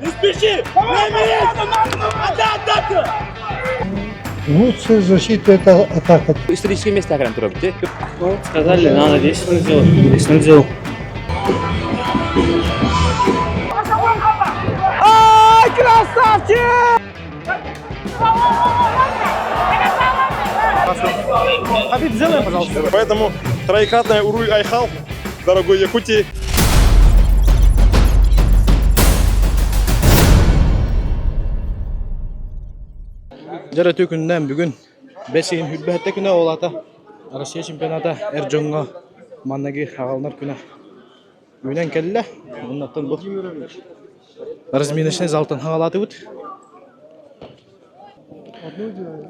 Не спеши! Время есть! Отдай атаку! Лучшая защита – это атака. Историческое место кэлэн турабыт. Ну, сказали, надо 10 сделать. 10 сделал. Ай, красавчик! Хабиб, сделай, пожалуйста. Поэтому троекратная Уруй Айхал, дорогой Якутии. Дьэ үтүө күнүнэн бүгүн бэс ыйын сүүрбэһэттэ күнэ ол аата Россия чемпионата эр дьоҥҥо манныгы аҕалынар күнэ үүнэн кэллэ. Оннуттан бу разминочный залтан хаҥалаатыбыт.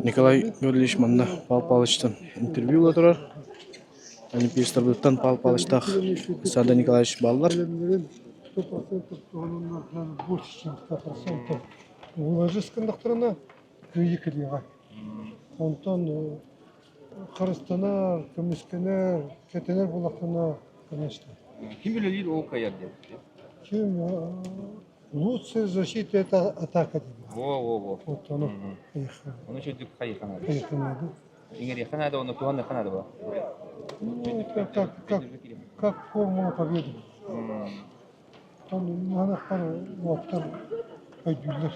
Николай Гаврильевич манна Павел Павловичтан интервью ыла турар. Олимпиецтарбытыттан Павел Павловичтаах Александр Николаевич бааллар. Больше, чем 100%. Уложись гыннахтарына кыайыы кэлиэҕэ. Онтон харыстанар, көмүскэнэр, кэтэнэр буоллаххына, конечно. Ким үлэлиир ол кыайар диэн. Ким лучшая защита это атака диэн. Во-во-во. Вот ону Ону чөйдүк хайыхана. хайыханады. Иҥэриэххэ наада, онно туһаныахха наада була. Ну, это как, как, как формула победы. Манахтар уоттар өйдүүллэр.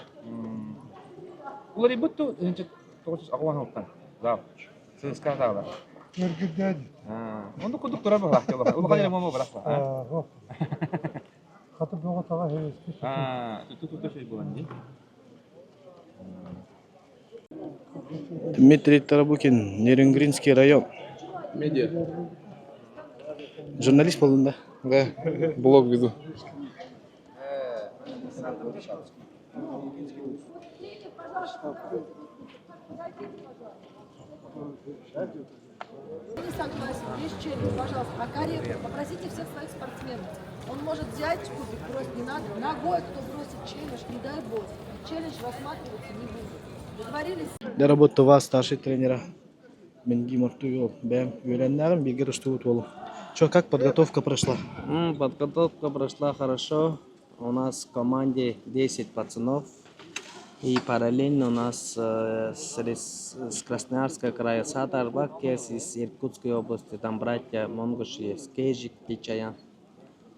Уларыйбыт ту 1990 зал. ЦСКА зала. Өргүрдээди. Онду кудук турар баһылаах дьоллоох. Улахан эрэ муома бырахпа. Хата бөҕө таҕа хэрэспит. Туту шей булан дии. Дмитрий Тарабукин, Нерюнгринский район. Медиа. Журналист буоллун да? Да, блог веду. Не согласен, есть челлендж, пожалуйста, пока ректор, попросите всех своих спортсменов. Он может взять кубик, бросить не надо. Ногой, кто бросит челлендж, не дай бог. Челлендж рассматриваться не будет. Договорились? Для работы вас старший тренера Менги Мартуйол бэм үөрэннэҕим бииргэ тустубут уолум. Чё, как подготовка прошла? Подготовка прошла хорошо. У нас в команде 10 пацанов. И параллельно у нас с Красноярского края Садар Арбакес, из Иркутской области, там братья Монгуши есть, Кежик, Пичаян.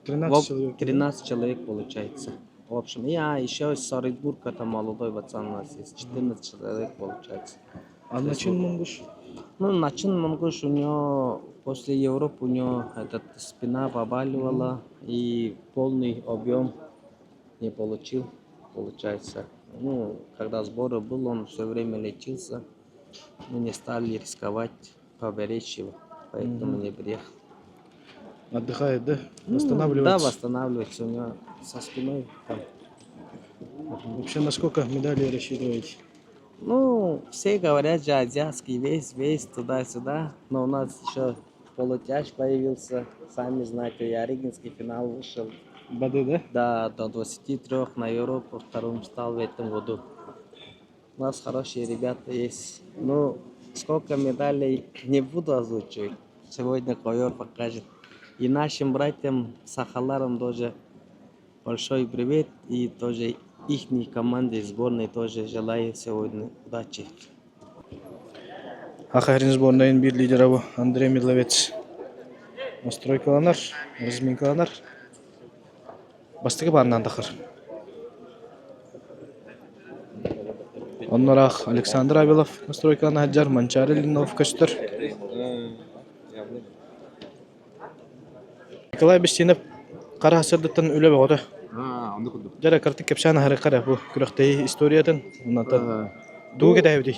13 человек. 13 человек получается. В общем, я еще из Оренбурга, там молодой пацан у нас есть, 14 человек получается. А Начин Монгуш? Ну, Начин Монгуш у него после Европы у него этот, спина побаливала и полный объем не получил, получается. Ну, когда сборы был, он все время лечился. Мы не стали рисковать, поберечь его, поэтому не приехал. Отдыхает, да? Ну, Восстанавливается? Да, восстанавливается у него со спиной там. Вообще на сколько медалей рассчитываете? Ну, все говорят же азиатский весь, весь туда-сюда, но у нас еще полутяж появился, сами знаете, я Ригинский финал вышел. Бады, да? Да, до 23 на Европу вторым стал в этом году. У нас хорошие ребята есть. Ну, сколько медалей не буду озвучивать. Сегодня ковер покажет. И нашим братьям Сахаларам тоже большой привет. И тоже их команде сборной тоже желаю сегодня удачи. Саха сборнайын биир лидера бу Андрей Мидловец. Настройкаланар, разминкаланар. Бастакы баарынан тахыр. Оннораах Александр Авилов настройкалана сылдьар, Манчаары Линов көстөр. Николай Бестинов хара сырдыттан үлэ бөҕөтө. Дьэ кыртык кэпсээн аһарыкка бу күрэхтэһии историятын оннуттан тугу кэтэһэбитий?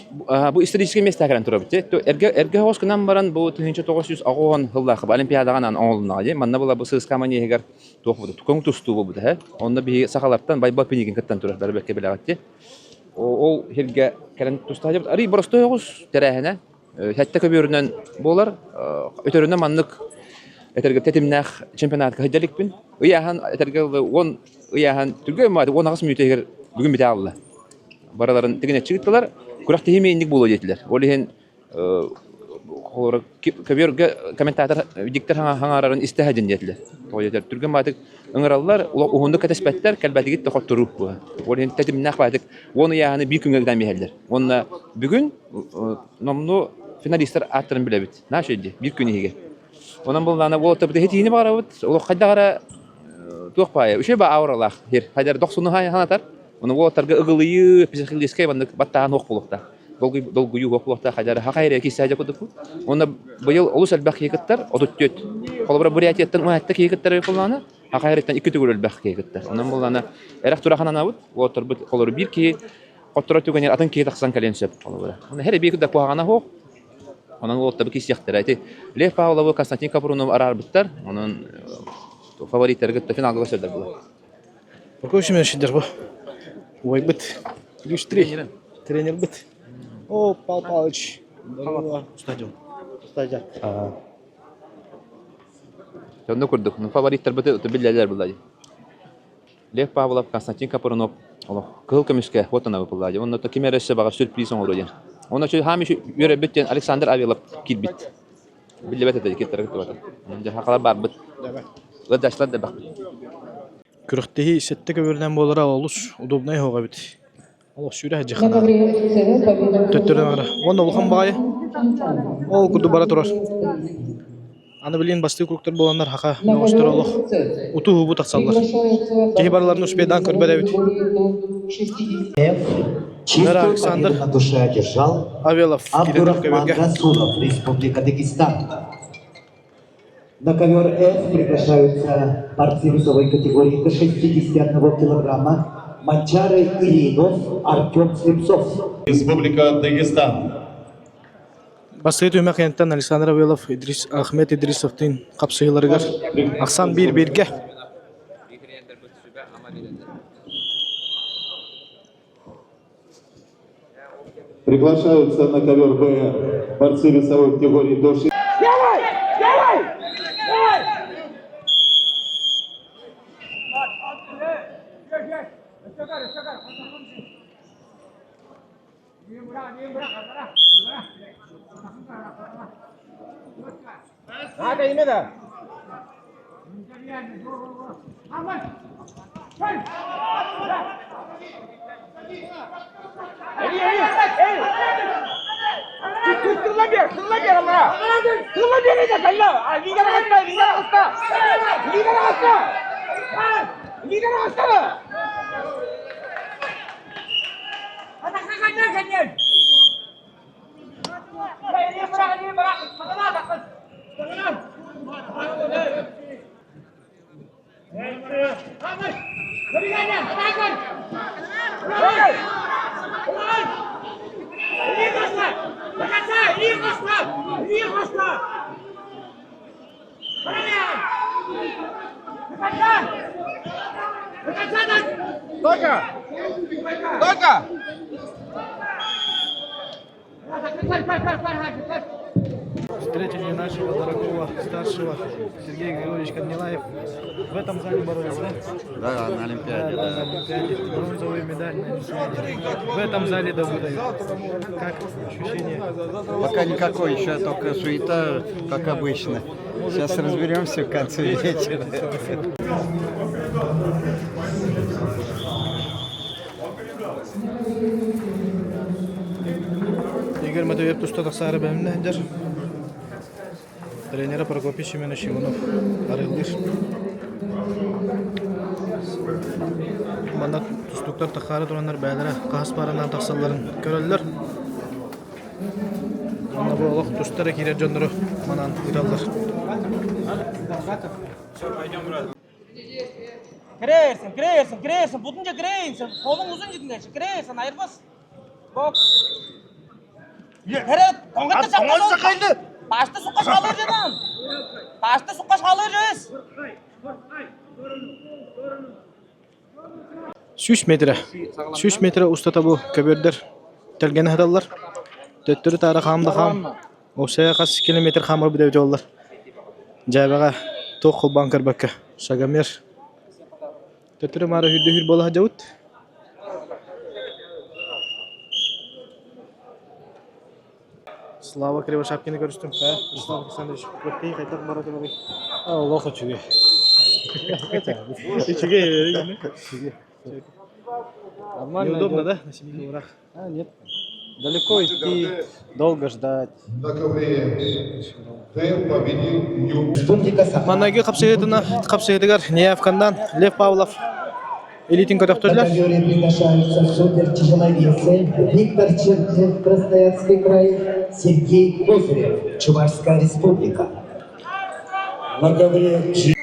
Бу исторический место кэлэн турабыт. Эргэ эргэ хоҕус гынан баран бу 1990 сыллаах Олимпиадаҕа оҥолуннаҕа дии. Манна була бу ССК манеһыгар туох буду көҥ тустуу буолбута һэ. Онно биһиги сахалартан Байбал Пинигин кыттан турар бары бэркэ билэҕит дии. Ол сиргэ кэлэн тустааччыбыт. Арый боростуой оҕус тэрээһинэ сэттэ көбүөрүнэн буолар. Өтөрүнэн маннык этэргэ тэтимнээх чемпионатка сылдьа иликпин. Ыйааһын этэргэ уон ыйааһын түргэн мааты 18 мүнүүтэ бүгүн бүтэ хаалла. Барыларын тигинэччи ыыттылар. Күрэхтэһии инник буолуо диэтилэр. Ол иһин. Холобура, көбүөргэ комментатор диктор хаҥаарарын истэ сылдьын диэтилэр. Тоҕо диэтэр, түргэн баатык ыҥыраллар, уһуннук кэтэспэттэр, кэлбэтигит да хотторуу. Ол иһин тэтимнээх баатык уон ыйааһыны биир күҥҥэ гынан биһэллэр. Уонна бүгүн номнуо финалистар ааттарын билэбит. Наша дии, биир күн иһигэр. Онон буоллаҕына уолаттарбыт иһитиини баҕарабыт, олох хайдах эрэ туох баайа, үчүгэй ба ауралаах сир. Хайдах дохсуну санатар. Ону уолаттарга ыгылыйыы, психологическай маннык баттааһын суох буолуохтаах. Долгуйуу суох буолуохтаах, хайдах эрэ хахай эрэ киирсээдьэ курдукпут. Уонна быйыл олус элбэх киһи кыттар, 34. Холобура, Бурятияттан 17 киһи кыттар буоллаҕына, хахай эриттэн икки төгүл элбэх киһи кыттар. Онон буоллаҕына, эрэх-турах ананабыт, уолаттарбыт холобура биир киһи хотторор түгэнигэр атын киһи тахсан кэлиэн сөп холобура. Онон һэр эбии да куһаҕана суох. Онон уолаттарбыт киирсиэхтэрэ. Ити Лев Павловы, Константин Капрунову араарбыттар. Онон фавориттары кытта финалга көрсөллөр буолар. Прокопий Семенович бу убайбыт плюс три тренербит. О, Павел Павлович. Здорово. Стадион. Стадион. Онно курдук, ну фавориттарбыты биллэллэр булла Лев Павлов, Константин Капрунов олох кыһыл көмүскэ уоттанабыт булла Онно ким эрэ өссө баҕар сюрприз оҥоруо диэн. Онно хаам үөрэрбит диэн Александр Авелов киирбит. Биллибэт этэ киттара кыттыбата. Дьэ хахалар барбыт. Ыалдьааччылар да элбэхпит. Күрэхтэһии сэттэ көбүөрүнэн буолара олус удобнай оһох эбит. Олох сүүрэ сылдьыаххына. Төттөрү бара. Уонна улахан баҕайы. Ол курдук бара турар. Аны билигин бастыы кругтар буоланнар хаха мөҕөстөр олох утуу-убу тахсаллар. Киһи барыларын успейдаан көрбөт эбит. Чистую Александр победу на душе одержал Авелов киирэн Абдурахман көбүөргэ. Расулов, Республика Дагестан. На ковер С приглашаются борцы весовой категории до 61 килограмма Манчары Иринов, Артем Слепцов. Республика Дагестан. Бастакы түһүмэх кэнниттэн Александр Авелов Идрис Ахмед Идрисовтыын хапсыһыыларыгар ахсаан биир-бииргэ. Приглашаются на ковер Б борцы весовой категории до 6. Давай! Давай! Давай! Встретили нашего дорогого старшего Сергея Григорьевича Корнилаев. В этом зале боролись, да? Да, на Олимпиаде, Да, да. на Олимпиаде. Бронзовую медаль на Олимпиаде. В этом зале добыли. Как ощущение? Пока никакой, еще только суета, как обычно. Сейчас разберемся в конце вечера. Игорь Матвеев туста тахсаары бэлэмнэ сылдьар. Тренера Прокопий Семенович Иванов арыаллыыр. Манна тустууктар тахаары тураннар бэйэлэрэ хаһыс пааранан тахсалларын көрөллөр. Манна бу олох тустара киирэр дьоннору манаан ыыталлар. Кірерсің, кірерсің, кірерсің, бұтынша кірейінсің, қолың ұзын жігіңдерші, кірерсің, айырбас. Бокс. Кірет, тоңғытты Башты суққа шалыр жедім. Башты суққа шалыр жез. Сүүс метрэ. Сүүс метрэ устата бу көбүөрдэр тэлгэнэ сыталлар. Төттөрү таары хаам да хаам. Уопсайа хас километр хаамар бүтэбит буоллар. Дьээбэҕэ туох холбоон көрбөккө. Шагомер. Төттөрү маары үүрдэ үүр буола сылдьабыт. Слава Кривошапкины көрүстүм. Вячеслав Александрович, күрэхтэһии хайдах бара турарый? Олох үчүгэй. Үчүгэй. Нормально Неудобно, идет. да, на семи коврах? А, нет. Далеко идти, долго ждать. На ковре Д победил Ю. Республика Саха. Маҥнайгы хапсыһыытына хапсыһыытыгар Неявкандан Лев Павлов илиитин На көтөхтүлэр. ковре приглашаются супертяжеловесы Виктор Чернев, Красноярский край, Сергей Козырев, Чувашская республика. На ковре G.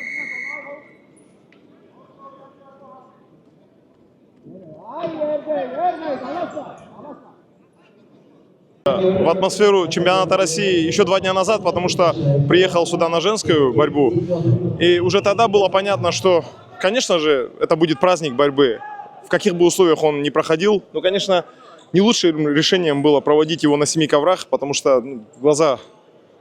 В атмосферу чемпионата России еще 2 дня назад, потому что приехал сюда на женскую борьбу. И уже тогда было понятно, что, конечно же, это будет праздник борьбы. В каких бы условиях он ни проходил. Но, конечно, не лучшим решением было проводить его на семи коврах, потому что ну, глаза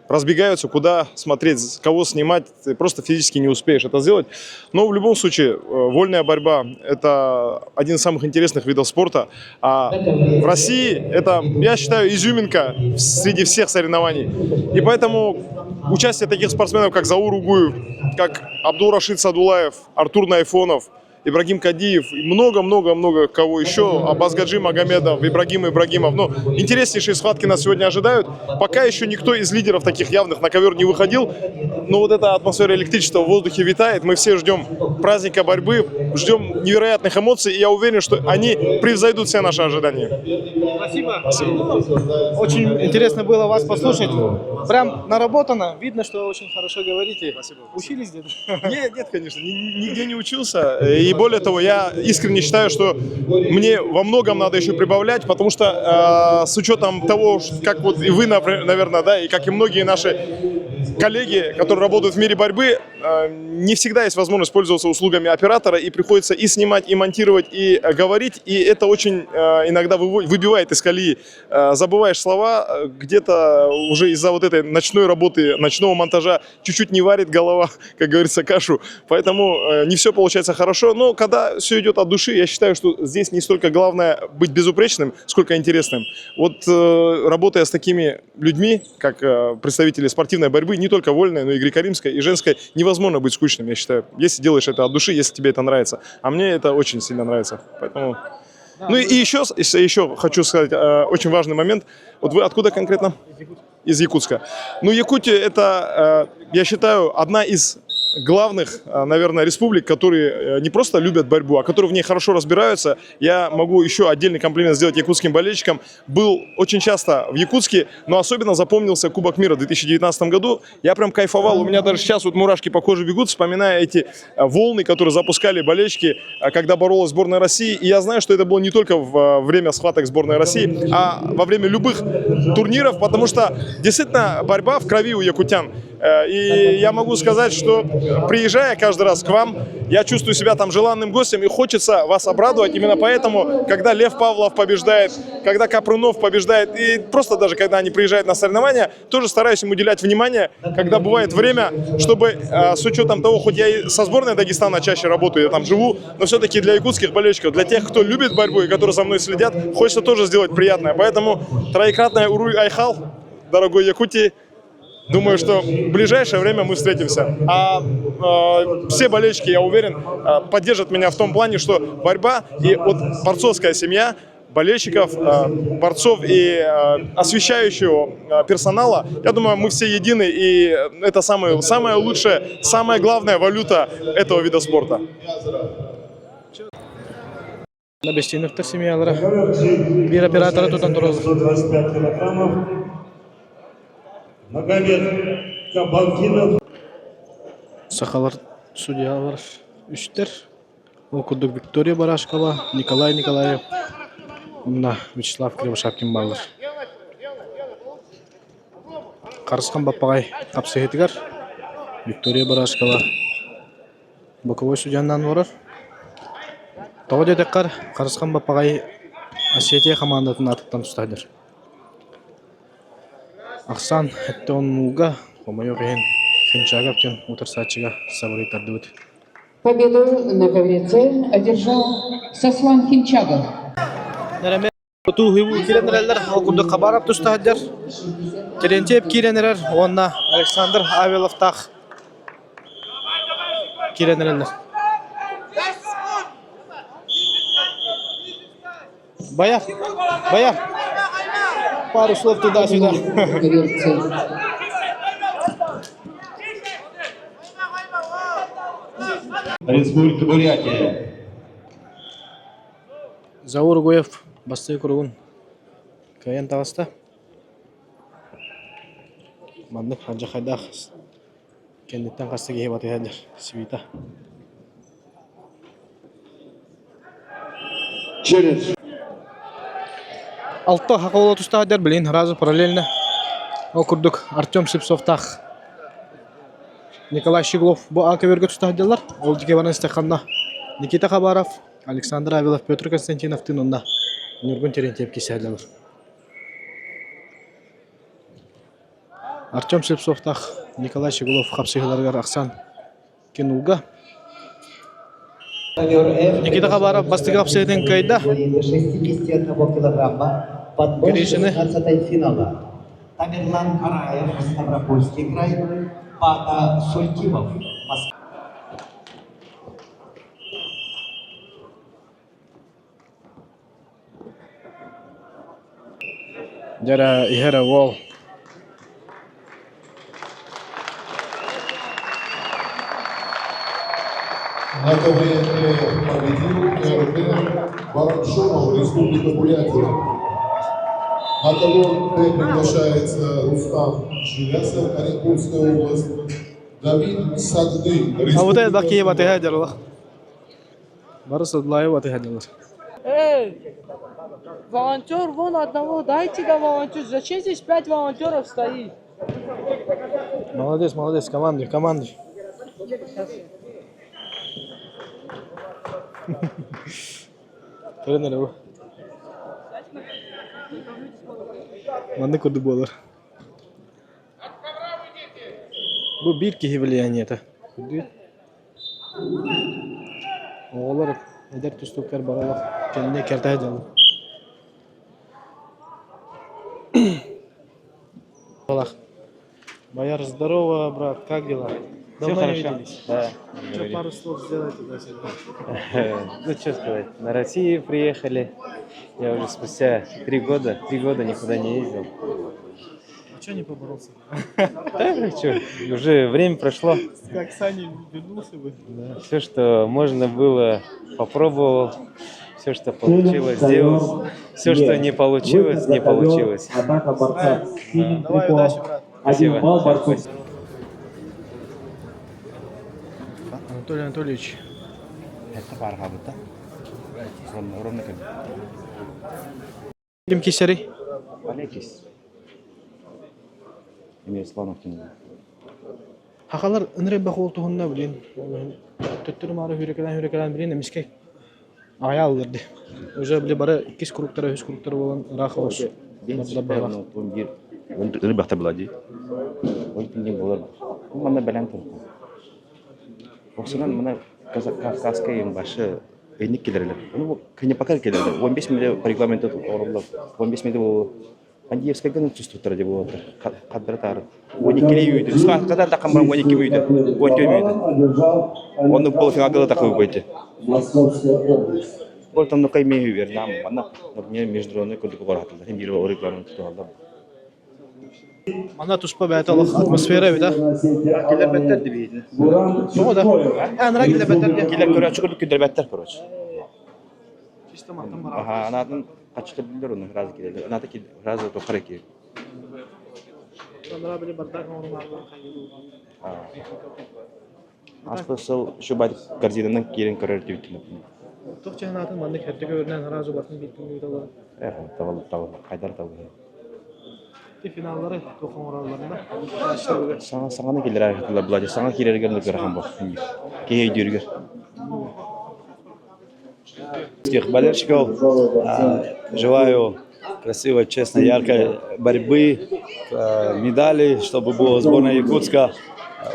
разбегаются, куда смотреть, кого снимать, ты просто физически не успеешь это сделать. Но в любом случае, вольная борьба – это один из самых интересных видов спорта. А в России это, я считаю, изюминка среди всех соревнований. И поэтому участие таких спортсменов, как Заур Угуев, как Абдул-Рашид Садулаев, Артур Найфонов, Ибрагим Кадиев и много-много-много кого еще, Аббас Гаджи Магомедов, Ибрагим Ибрагимов. Но интереснейшие схватки нас сегодня ожидают. Пока еще никто из лидеров таких явных на ковер не выходил, но вот эта атмосфера электричества в воздухе витает. Мы все ждем праздника борьбы, ждем невероятных эмоций, и я уверен, что они превзойдут все наши ожидания. Спасибо. Очень интересно было вас послушать. Прям наработано. Видно, что очень хорошо говорите. Спасибо. Учились где-то? Нет, нет, конечно, нигде не учился. И более того, я искренне считаю, что мне во многом надо еще прибавлять, потому что с учетом того, как вот и вы, наверное, да, и как и многие наши коллеги, которые работают в мире борьбы, не всегда есть возможность пользоваться услугами оператора, и приходится и снимать, и монтировать, и говорить, и это очень иногда выбивает из колеи. Забываешь слова, где-то уже из-за вот этой ночной работы, ночного монтажа чуть-чуть не варит голова, как говорится, кашу. Поэтому не все получается хорошо, но когда все идет от души, я считаю, что здесь не столько главное быть безупречным, сколько интересным. Вот работая с такими людьми, как представители спортивной борьбы, не только вольной, но и греко-римской, и женской, невозможно быть скучным, я считаю. Если делаешь это от души, если тебе это нравится. А мне это очень сильно нравится. Поэтому... Ну и еще хочу сказать очень важный момент. Вот вы откуда конкретно? Из Якутска. Ну, Якутия это, я считаю, одна из главных, наверное, республик, которые не просто любят борьбу, а которые в ней хорошо разбираются. Я могу еще отдельный комплимент сделать якутским болельщикам. Был очень часто в Якутске, но особенно запомнился Кубок мира в 2019 году. Я прям кайфовал, у меня даже сейчас вот мурашки по коже бегут, вспоминая эти волны, которые запускали болельщики, когда боролась сборная России. И я знаю, что это было не только в время схваток сборной России, а во время любых турниров, потому что действительно борьба в крови у якутян. И я могу сказать, что приезжая каждый раз к вам, я чувствую себя там желанным гостем и хочется вас обрадовать. Именно поэтому, когда Лев Павлов побеждает, когда Капрунов побеждает, и просто даже когда они приезжают на соревнования, тоже стараюсь им уделять внимание, когда бывает время, чтобы с учетом того, хоть я и со сборной Дагестана чаще работаю, я там живу, но все-таки для якутских болельщиков, для тех, кто любит борьбу и которые за мной следят, хочется тоже сделать приятное. Поэтому троекратное Уруй Айхал, дорогой Якутии, думаю, что в ближайшее время мы встретимся. А все болельщики, я уверен, поддержат меня в том плане, что борьба и вот борцовская семья болельщиков, борцов и освещающего персонала, я думаю, мы все едины, и это самое, самая лучшая, самая главная валюта этого вида спорта. На Бестиновтар семьялара. Биир операторы тутан турар. 125 килограммов. Магомед Кабалдинов. Сахалар судьялар үстэр. Ол курдук Виктория Барашкова, Николай Николаев, уонна Вячеслав Кривошапкин бааллар. Харысхан Баппаҕай хапсыһыытыгар Виктория Барашкова боковой судьянан олорор. Тоҕо диэтэххэ Харысхан Баппаҕай Осетия хамаандатын аатыттан тустаһар. Ахсаан өттө оннууга хомойуох иһин Хинчагов диэн утарсааччыга сабырыйтардыбыт. Победу на ковре С одержал Сослан Хинчагов. Тууһуйбу киирэн эрэллэр, ол курдук Хабаров туста сылдьар, Терентьев киирэн эрэр уонна Александр Авеловтаах киирэн эрэллэр. Бояр, Бояр, пару слов туда-сюда. Республика Бурятия. Заур Угуев бастакы куругун кыайан таҕыста. Маннык алдьархайдаах кэнниттэн хаста киһи батыһа сылдьар свита. Челлендж. Алта хаколо тустаах билин сразу параллельно. Ол курдук Артем Слепцовтаах Николай Щеглов бу А көбүөргэ тустаах дьаллар. Ол дьике баран истэхханна Никита Хабаров, Александр Авилов, Петр Константиновтыын уонна Ньургун Терентьев кисээллэр. Артем Слепцовтаах Николай Щеглов хапсыһыыларыгар ахсаан кинулга. Никита Хабаров бастакы хапсыһыытын кыайда. 61 килограмма подбор Гришины. 16 финала. Тамерлан Караев, Ставропольский край, Пата Сультимов, Москва. Дьэ иһэр уол На ковре победил РД Барамшонов, Республика Бурятия. На ковер Д приглашается Рустам Жилясов, Оренбургская область. Давид Сагдын, А вот это Республика киһи батыһа дьарылах. Бары Садлаева батыһа дьаллар. Эй, волонтер, вон одного, дайте да волонтер. Зачем здесь пять волонтеров стоит? Молодец, молодец, командуй, командуй. Көрөн эрэ бу. Маннык курдук буолар. Бу биир киһи влияниета. Оҕолор эдэр тустууктар бары олох кэннэ кэртэ сылдьаллар. Бояр, здорово, брат, как дела? Все Давно не хорошо. виделись. Да, Что, говори. пару слов сделай туда-сюда. Ну, что сказать, на Россию приехали. Я уже спустя 3 года, 3 года никуда не ездил. А что не поборолся? Да, что, уже время прошло. Как Саня вернулся бы. Все, что можно было, попробовал. Все, что получилось, сделал. Все, что не получилось, не получилось. Атака борца с синим Давай, трико. удачи, брат. Один Спасибо. балл борцу Анатолий Анатольевич. Это да? Ровно, ровно как. Ким киирсэрий? Алекис. Эмир Сланов. Хахалар ынырай бахол туһунна билин. Төттөрү маары хүрекелен хүрекелен билин эмискэ аҕайа ди. Уже били бары иккис кругтара, үс кругтара буолан ыраах олус. Ырбахта была ди. Ой, не было. Мана бэлэн тур. Оксанан мына Кавказская им башы эник келерлер. Ну, не пока келерлер. 15 минут по регламенту орулар. 15 минут бу Андиевская гын чувствует деп болот. Кадыр тары. 12 үйдү. Кадар да камбар 12 үйдү. 14 үйдү. одержал Он полуфиналда такой выйти. Московская область. Ол там ну кайме бер нам, ана, например, международный кодек баратылар. Hem bir регламент туалда. Манна туспа бэйэтэ олох атмосфера эбит, а? Келер беттер дебейdi. Буран Тоҕо да? Анара киллэр беттер диэн. Келер көрөчү көрдүк күндер беттер, короче. Чисто мантан барар. Аха, анатын качты билер оны разы келер. Аната ки разы тохар ки. Анара били бардак оҥорумаары хайыы. Аспасыл şu бай корзинанан кирен көрөр дебит. Туох чаһынаатын маннык эрдэ көрүнэн араазы батын биир күҥҥэ ыыталлар. Эх, тавал тавал кайдар тавал. Ти финаллары туох оҥороллорунда. Саңа саңаны келер архитла була. Саңа кирергер нөр хам бу. Кей дүйргер. Всех болельщиков желаю красивой, честной, яркой борьбы, медалей, чтобы была сборная Якутска.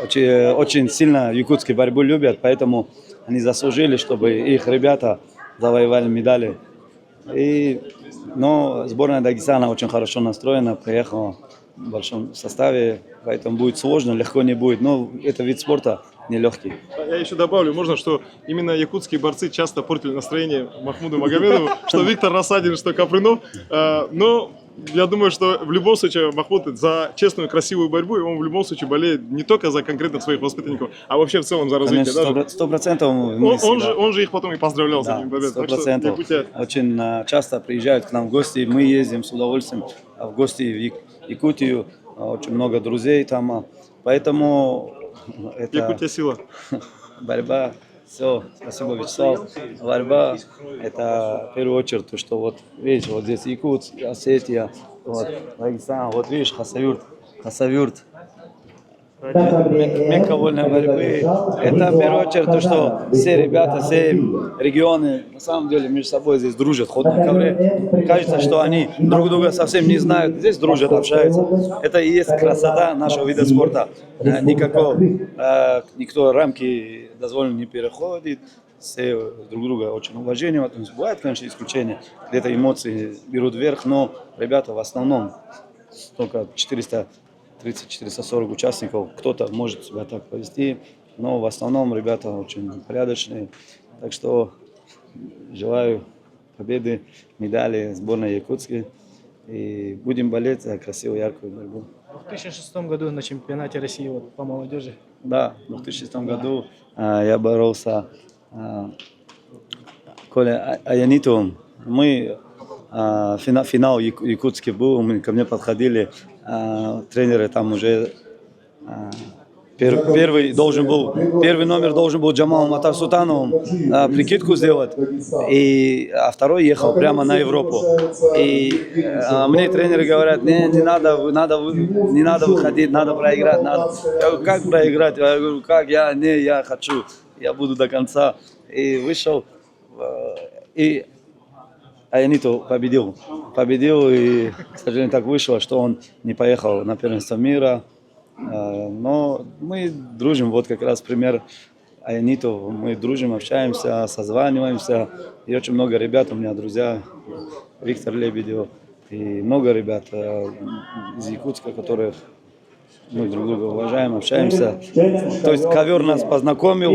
Очень, очень сильно якутскую борьбу любят, поэтому они заслужили, чтобы их ребята завоевали медали. И Но сборная Дагестана очень хорошо настроена, приехала в большом составе, поэтому будет сложно, легко не будет. Но это вид спорта нелегкий. Я еще добавлю, можно, что именно якутские борцы часто портили настроение Махмуду Магомедову, что Виктор Рассадин, что Капрынов. Но я думаю, что в любом случае Махмуд за честную, красивую борьбу, и он в любом случае болеет не только за конкретно своих воспитанников, а вообще в целом за развитие. Конечно, 100% он, он, же, он же их потом и поздравлял за ним победу. 100%. Якутия... Очень часто приезжают к нам в гости, мы ездим с удовольствием в гости в Якутию, очень много друзей там, поэтому это... Якутия сила. Борьба. Все, спасибо, Вячеслав. Борьба – это в первую очередь то, что вот, видишь, вот здесь Якутск, Осетия, вот, Дагестан, вот видишь, Хасавюрт, Хасавюрт. Мекка вольной борьбы. Это в первую очередь то, что все ребята, все регионы на самом деле между собой здесь дружат. Хоть на ковре кажется, что они друг друга совсем не знают. Здесь дружат, общаются. Это и есть красота нашего вида спорта. Никакого, никто рамки дозволено не переходит. Все друг друга очень уважением относятся. Бывает, конечно, исключения. Где-то эмоции берут верх, но ребята в основном только 430-440 участников. Кто-то может себя так повести, но в основном ребята очень порядочные. Так что желаю победы, медали сборной Якутской. И будем болеть за красивую, яркую борьбу. В 2006 году на чемпионате России вот, по молодежи. Да, в 2006 году я боролся Коля Аянитовым. Мы финал якутский был, мы ко мне подходили, тренеры там уже первый должен был, первый номер должен был Джамалом Атарсутановым прикидку сделать, и, а второй ехал прямо на Европу. И мне тренеры говорят, не, не надо, надо, не надо выходить, надо проиграть, надо. Я говорю, как проиграть? Я говорю, как я, не, я хочу, я буду до конца. И вышел, и Аянито победил. Победил, и, к сожалению, так вышло, что он не поехал на первенство мира. Но мы дружим, вот как раз пример Аянито. Мы дружим, общаемся, созваниваемся. И очень много ребят у меня, друзья, Виктор Лебедев и много ребят из Якутска, которых мы друг друга уважаем, общаемся. То есть ковер нас познакомил,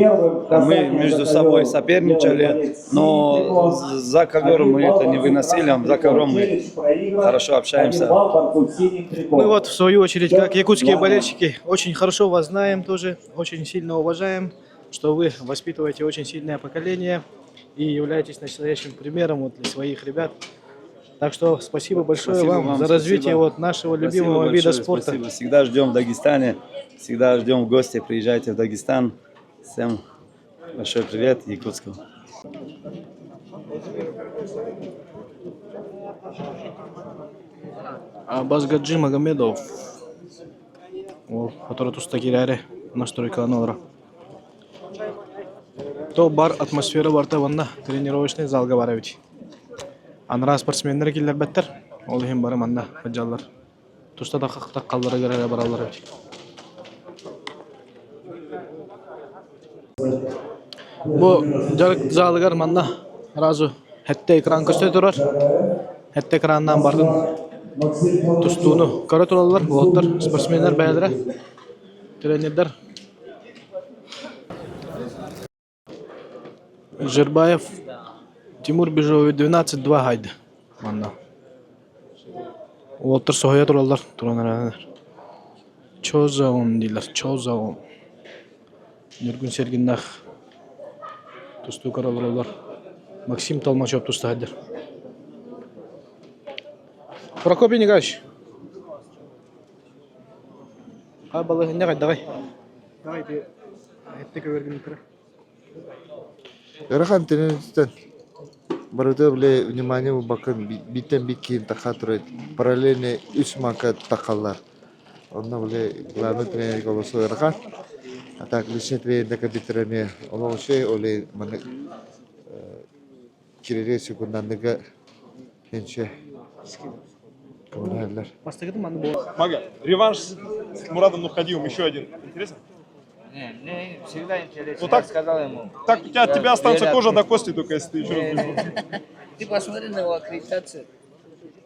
мы между собой соперничали, но за ковер мы это не выносили, за ковром мы хорошо общаемся. Мы вот в свою очередь, как якутские болельщики, очень хорошо вас знаем тоже, очень сильно уважаем, что вы воспитываете очень сильное поколение и являетесь настоящим примером вот для своих ребят. Так что спасибо большое спасибо вам, за развитие вот нашего спасибо любимого большое, вида спорта. Спасибо. Всегда ждем в Дагестане, всегда ждем в гости. Приезжайте в Дагестан. Всем большой привет Якутску. Абазгаджи Магомедов, который туста киирээри настройкалана олорор. То баар атмосфера барыта манна тренировочный залга баар эбит. Анараа спортсменнар киллэрбэттэр, ол иһин бары манна сылдьаллар. Туста да таххалларыгар эрэ бараллар эбит. Бу дьарык залыгар манна сразу сэттэ экран көстө турар. Сэттэ экранынан барытын тустууну көрө тураллар, уолаттар, спортсменнар бэйэлэрэ, тренердэр. Жербаев Тимур Бежовый 12-2 хайда манна. Уолаттар соһуйа тураллар, туран эрэллэр. Чё за он дииллэр, чё за он. Ньургун Сергиннээх тустуу көрө олороллор. Максим Толмачев туста сылдьар. Прокопий Николаевич. Хай балаһыанньа хайдаҕый? Давай ты эттэ көбөргүн көрө. Ыарахан тренерден барыта бile внимание бакын биттен бит кийин таха турар параллельно үс мака тахаллар. Онно бile главный тренер голосу ыарахан. А так личный тренер компьютер эмиэ олох үчүгэй ол маннык кирири секундандыга хенче көмөлөһөллөр. Бастакытын манны буол. Мага, реванш с Мурадом Нурхадиевым еще один. Интересно? Не, мне всегда интересно. Ну так, Я сказал ему. Так у тебя, от Я тебя останется верю. кожа до кости только, если ты еще раз будешь. Ты посмотри на его аккредитацию.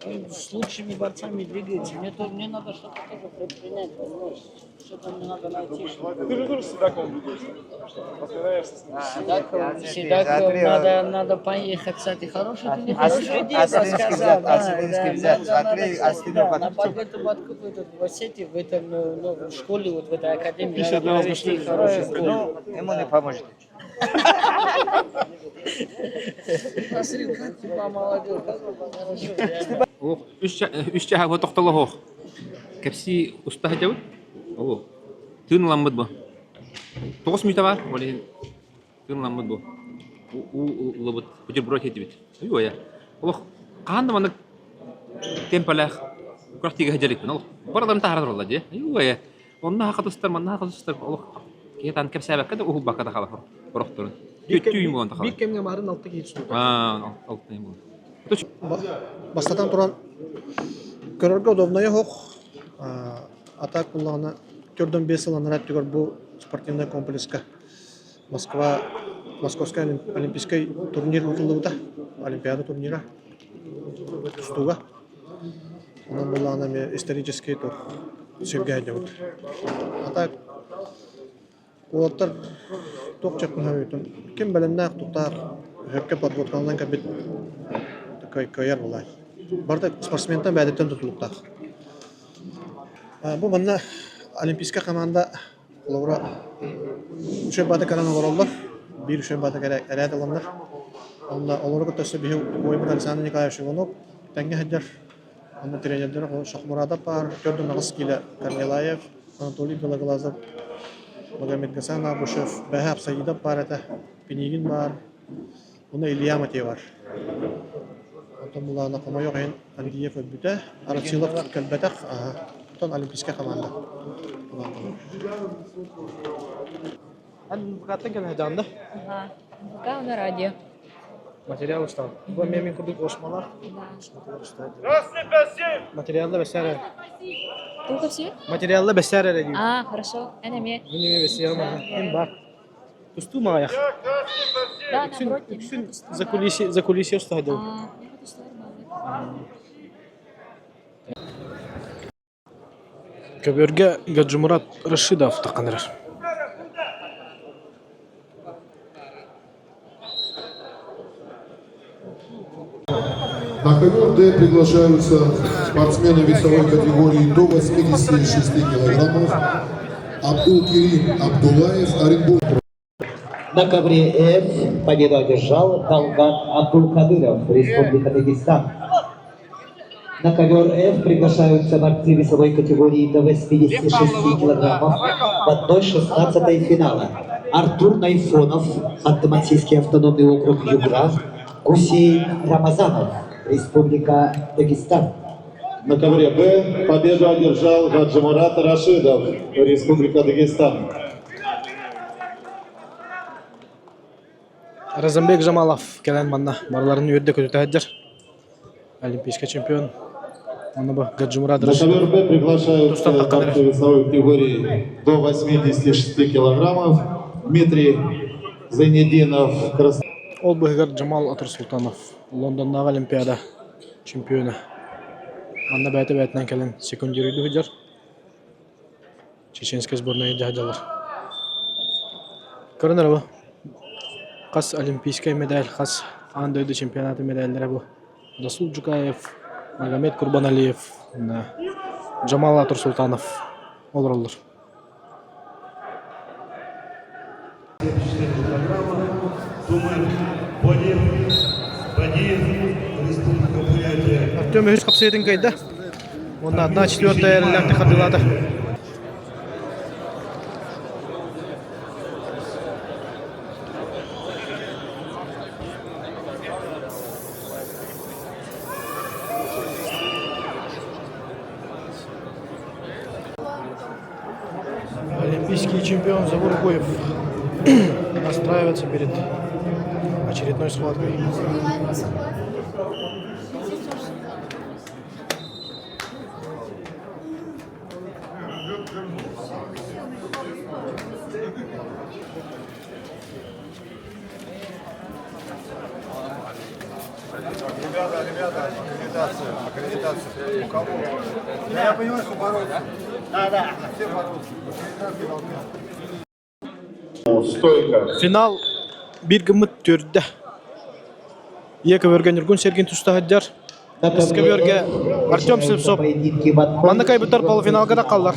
Он с лучшими борцами двигается. Мне, то, мне надо что-то тоже предпринять, понимаешь? Что-то мне надо найти. Ты же тоже с Сидаковым двигаешься. Постоянно с ним. Сидаковым, Сидаковым надо, надо поехать, кстати, хорошая ты мне хорошую идею подсказал. Да, да, надо, надо, кстати, да, на победу подкупу этот в Осетии, в этом, ну, в школе, вот в этой академии, надо провести хороший бой. Ну, ему не поможет. Смотри, как типа молодежь, хорошо, реально. Үс чаһа бу тохтолоһуох. Кэпсии уста сылдьабыт. Оо, тыын ыламмыт бу. Тоҕус мүнүүтэ баар, ол иһин тыын ыламмыт бу. Уу ыллыбыт, бутерброд сиэтибит. Уйа. Олох хаһан да маннык темпэлээх күрэхтиигэ сылдьар иликпин. Олох барыларын таһааран тураллар дии. Уйа. Онно хатыстар, манна хатыстар олох киһи таан кэпсээбэккэ да уһулбакка да хаалар орохторун. Түүн буолан тахалар. Биир кэмҥэ маарын алта киһи тустубута. Аа, алта буолан. Бастатан туран, көрөргө удобнайа суох. А так буллаҕына төрдөн биэс сыл анараа өттүгэр бу спортивнай комплекска Москва Московскай олимпийскай турнир ыытыллыбыта, Олимпиада турнира тустууга. Онон буоллаҕына эмиэ исторический туох сиргэ сылдьабыт. А так уолаттар туох чакмаһа ким бэлэмнээх тутаах өһөккө подготовкаланан кэлбит кыайар буолаай. Барыта спортсментан бэйэтиттэн тутулуктаах. Бу манна олимпийскай команда холобура үчүгэй баата кэлэн олороллор. Биир үчүгэй баата эрээт ыланнар. Онно олору кытта өссө биһи убайбыт Александр Николаевич Иванов тэҥҥэ сылдьар. Онно тренердэр Шахмурадов баар, төрдүн аҕыс киилэ Корнилаев, Анатолий Белоглазов, Магомед Гасан Абушев, Бэһэ Апсаидов баар этэ, Пинигин баар, уонна Илья Матье бар. Оттон булаана хомойуох иһин Андиев өлбүтэ, Арацилов кэлбэтэх, оттон олимпийскай команда. Эн НПК-ттан кэлэ сылдьаҕын да? Ага. НПК на радио. Материал устал. Бу эмиэ мин курдук осмалар. Материалла бэсээр эрэ. Туох все? Материалла бэсээр эрэ диир. А, хорошо. Эн эмиэ. Мин эмиэ бэсиэҕим аха. Ким бар? Тустуу маҕайах. Да, Үксүн, наоборот, үксүн за кулиси, за кулиси устаһадыл. А, я тустар Көбүөргэ Гаджимурат Рашидов таххан эрэр. На ковер Д приглашаются спортсмены весовой категории до 86 килограммов Абдулкерим Абдулаев, Оренбург. На ковре F победу одержал Далгат Абдулкадыров, Республика Дагестан. На ковер F приглашаются борцы весовой категории до 86 килограммов в 1/16 финала. Артур Найфонов, Ханты-Мансийский автономный округ Югра, Гусейн Рамазанов, Республика Дагестан. На ковре Б победу одержал Гаджимурат Рашидов, Республика Дагестан. Разамбек Жамалов кэлэн манна барыларын үөрдэ көтүтэ сылдьар. Олимпийский чемпион. Онно бу Гаджимурат На ковер Б приглашаются борцы весовой категории до 86 килограммов Дмитрий Зайнединов, Крас... Ол быһыгар Джамал Атырсултанов Лондоннааҕы Олимпиада чемпиона. Манна бэйэтэ бэйэтинэн кэлэн секундируйду сылдьар. Чеченскэй сборная дьаһдьалар. Көрөн эрэ бу. Хас олимпийскай медаль, хас аан дойду чемпионатын медаллара бу. Расул Жукаев, Магомед Курбаналиев, Джамал Атырсултанов олороллор. Артем үһүс хапсыытын кыайда. Уонна одна четвертая эрэллээхтик хардыылаата. Олимпийский чемпион Завур Гуев настраивается перед очередной схваткой. Ребята, ребята, аккредитация, аккредитация. У кого? Я понимаю, что бороться. Да, да. Все бороться. Аккредитация должна. Стойка. Финал биир гыммыт төрдө. Ийэ көбөргө Ньургун Сергин туста сылдьар. Көбөргө Артем Слепцов. Манна кайбыттар полуфиналга да қаллар.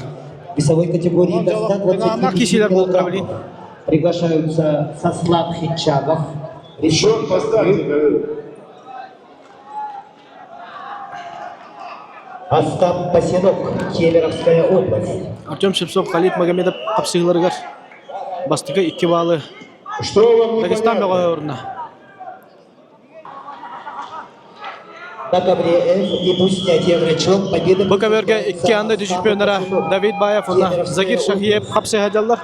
Весовой категории до 125 кишилер болуп килограммов приглашаются Сослан Хинчагов. Счет поставьте. Остап Пасенок, Кемеровская область. Артем Слепцов Халид Магомедов хапсыһыыларыгар бастакы икки баалы Что вам Дагестан бөҕө орна. На ковре F и пусть снятие врачом победа Бу көбөргө икки анда чемпионнара Давид Баев уонна Загир Шахиев хапсыһа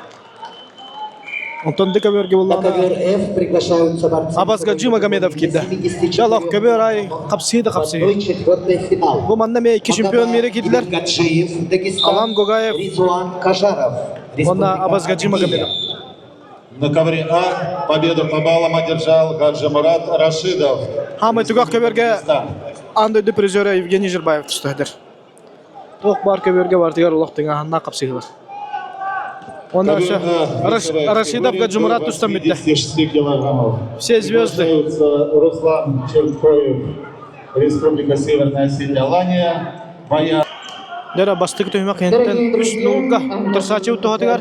Онтон көбөргө На буллаҕына ковер F приглашаются борцы Абазгаджи Магомедов киирдэ. Дьэ, көбөр ай хапсыы да хапсыы. 1-4 финал. Бу манна эмиэ икки чемпион мире киирдилэр. Гаджиев, Дагестан, Алан Гогаев Ризуан Кажаров, уонна Абазгаджи Магомедов. На ковре А победу по баллам одержал Гаджимурат Рашидов. Саамай түгэх көбөргө аан дойду призера Евгений Жербаев тустар. Туох баар көбөргө бартыгар олох тыҥааһыннаах хапсыһыылар. Онно Ковер А, весовая Рашидов категория Гаджимурат до тустан бүттэ. 86 килограммов. Все звезды. Приглашаются Руслан Черткоев, Республика Северная Осетия, Алания. Боя Дьэ бастакы түһүмэх кэнниттэн үс нуулга утарсааччы туһатыгар.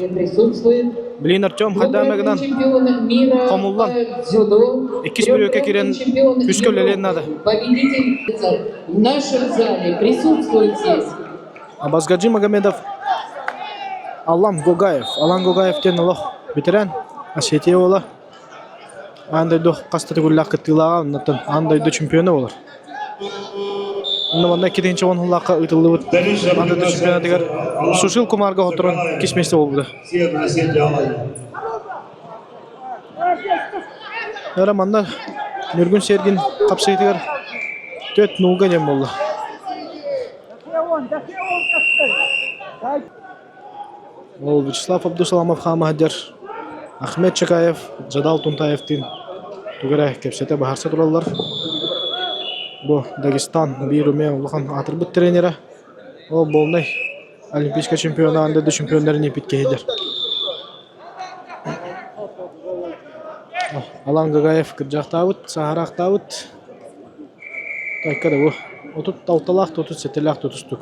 Блин Артем хайдамагынан Чемпион мира хомуллан по дзюдо, иккис бүрүөккэ киирэн күүскэ үлэлиэн наада. победитель в нашем зале присутствует здесь. Абазгаджи Магомедов Алан Гогаев. Алан Гогаев диэн олох бэтэрээн Осетия уола. Аан дойду хас да төгүллээх кыттыылааҕа, оннуттан аан дойду чемпиона буолар. Онно манна 2010 сыллаахха ыытыллыбыт аан дойду чемпионатыгар Сушил Кумарга хотторон иккис миэстэ буолбута. Северная Осетия, Алания. Эрэ манна Ньургун Сергин хапсыытыгар түөрт нуулга диэн буолла. Ол Вячеслав Абдусаламов хаамаһыдьар Ахмед Чакаев, Жадал Тунтаевтыын тугу эрэ кэпсэтэ быһаарса тураллар. Бу Дагестан биир умэ улахан аатырбыт тренерэ. Ол буолнай олимпийскай чемпиона аан дойду чемпионнарын ииппит киһилэр. Алан Гагаев кырдьаахтаабыт, сааһыраахтаабыт. Тайка да бу 36-лаах 37-лээх тутустук.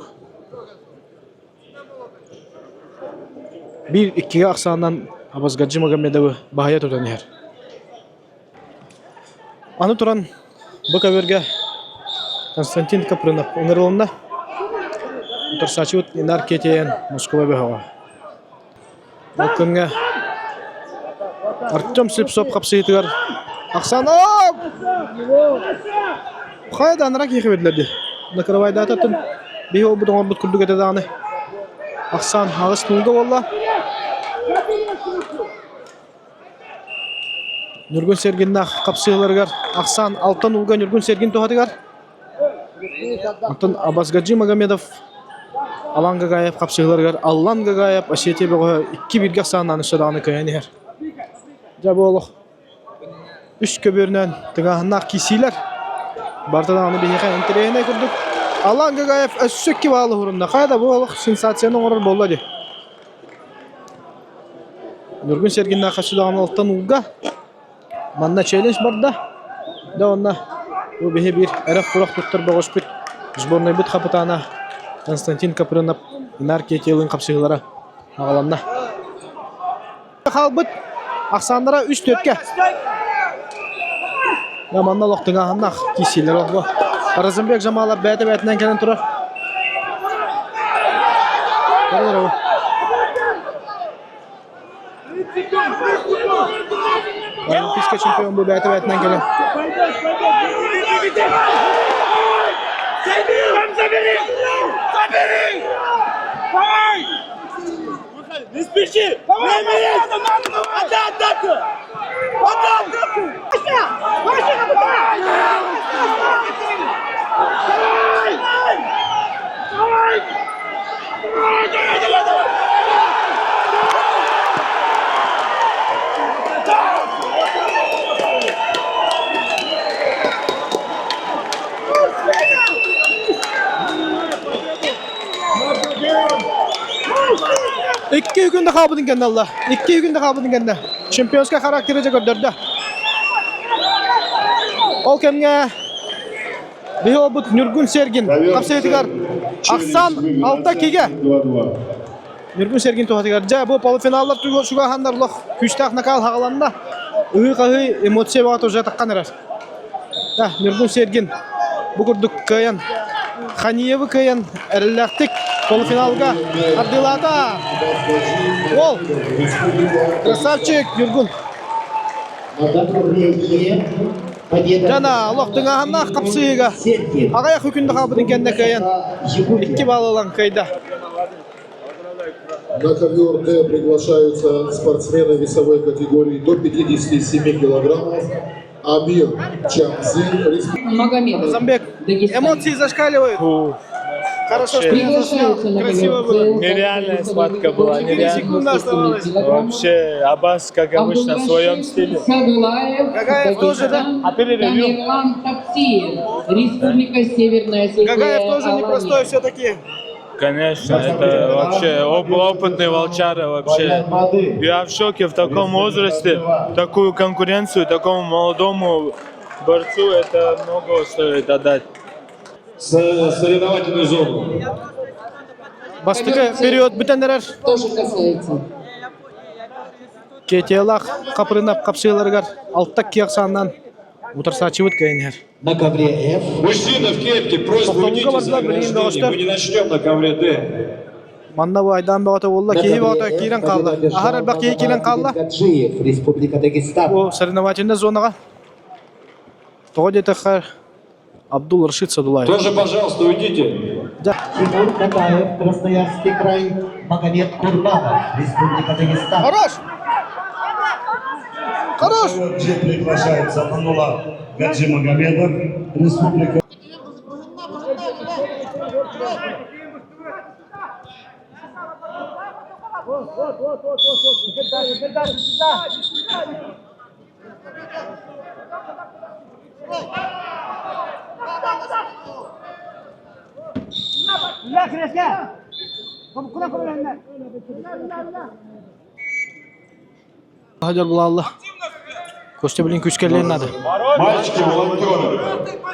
Биир иккигэ ахсаанынан Абазгаджи Магомедовы баһыйа тутан иһэр. Аны туран бу көбүөргэ Константин Капрынов ыҥырылынна. Утарсааччыбыт Инар Кетейен Москва бөһөҕө. Ол күҥҥэ Артем Слепцов хапсыһыытыгар ахсаан Хайа да анараа киһиэхэ биэрдилэр дии. Накрывайдаататтан биһи олбут оҥорбут курдук этэ даҕаны. Ахсаан аҕыс нуулга буолла. Ньургун Сергиннаах хапсыһыыларыгар ахсаан алта нуулга Ньургун Сергин туһатыгар. Онтон Абазгаджи Магомедов Алан Гагаев хапсыһыыларыгар Аллан Гагаев Осетия бөҕөһө икки бииргэ ахсааннаан өссө даҕаны кыайан иһэр. Дьэ бу олох үс көбүөрүнэн тыҥааһыннаах киирсиилэр. Барыта даҕаны биһиэхэ интэриэһинэй курдук. Алан Гагаев өссө икки баалы уһурунна. Хайа да бу олох сенсацияны оҥорор буолла дии. Ньургун Сергиннаах өссө даҕаны алтан ууга. Манна челлендж барда. Да онно бу биһи биир эрэх-турах туттар бөҕөспүт сборнайбыт хапытаана Константин Капрынов Инар Кетилин хапсыһыылара аҕаланна. Хаалбыт ахсааннара үс түөрткэ. Да манна олох тыҥааһыннаах киирсиилэр олбу. Разымбек Жамалов бэйэтэ бэйэтинэн кэлэн турар. Олимпийскай чемпион бу бэйэтэ бэйэтинэн кэлэн. Не спеши! Время есть! Отдай атаку! Отдай атаку! Давай! Давай! Давай! Давай! Давай! Давай! Икки күн да хаалбытын кэннэ алла. Икки күн да хаалбытын кэннэ. Чемпионскай характеры дьэ көрдөрдө. Ол кэмҥэ биһи олбут Ньургун Сергин хапсыһыытыгар ахсаан алта кигэ. Ньургун Сергин туһатыгар дьэ бу полуфиналлар чугаһаннар олох күүстээх накал хаҕаланна. Ыһыы-хаһыы эмоция бөҕөтө уже таххан эрэр. Да, Ньургун Сергин бу курдук кыайан Ханиевы кыайан эрэллээхтик полуфиналга ардыылаата. Ол красавчик Ньургун. Жана олох тыҥааһыннаах хапсыһыыга аҕыйах күндэ хаалбытын кэннэ кыайан икки балл ылан кыайда. На ковер Д приглашаются спортсмены весовой категории до 57 килограммов. Амир Чамзин, Магомедов. Замбек, эмоции зашкаливают. Хорошо, что я заснял. Красиво было. Нереальная схватка была, 4 нереальная. секунды оставалось. Вообще, Аббас, как обычно, в своем стиле. Садулаев, Гагаев тоже, да? А переревью? Тамерлан Таксиев, Республика Северная Осетия, Гагаев тоже Алания. непростой все-таки. Конечно, это вообще оп- опытный волчара вообще. Я в шоке в таком возрасте, такую конкуренцию такому молодому борцу, это много стоит отдать. Соревновательную зону. Бастакы период бүтэн эрэр. Тоже касается. Кетелах Капрынап хапсыыларыгар алта киэх сааннан утарсааччыбыт кыайан иһэр. На ковре F. Мужчина в кепке, просьба Тоқтолуга уйдите барда за билигин ограждение. бөҕөстөр. Мы не начнем на ковре Д. Манна бу айдаан бөҕөтө буолла, На киһи ковре бөҕөтө F киирэн хаалла. победу Аһар одержал элбэх киһи киирэн Магомад хаалла. Гаджиев, Республика Дагестан. Бу соревновательнай зонаҕа тоҕо диэтэххэ Абдул Рашид Садулаев. Тоже, пожалуйста, уйдите. Тимур Катаев, Красноярский край, Магомед Курбанов, Республика Дагестан. Хорош! Хорош! Где приглашается Манула Гаджимагомедов, Республика Хадьар булаалла. Костя билин күүскэллиэн надо. Мальчики, волонтеры,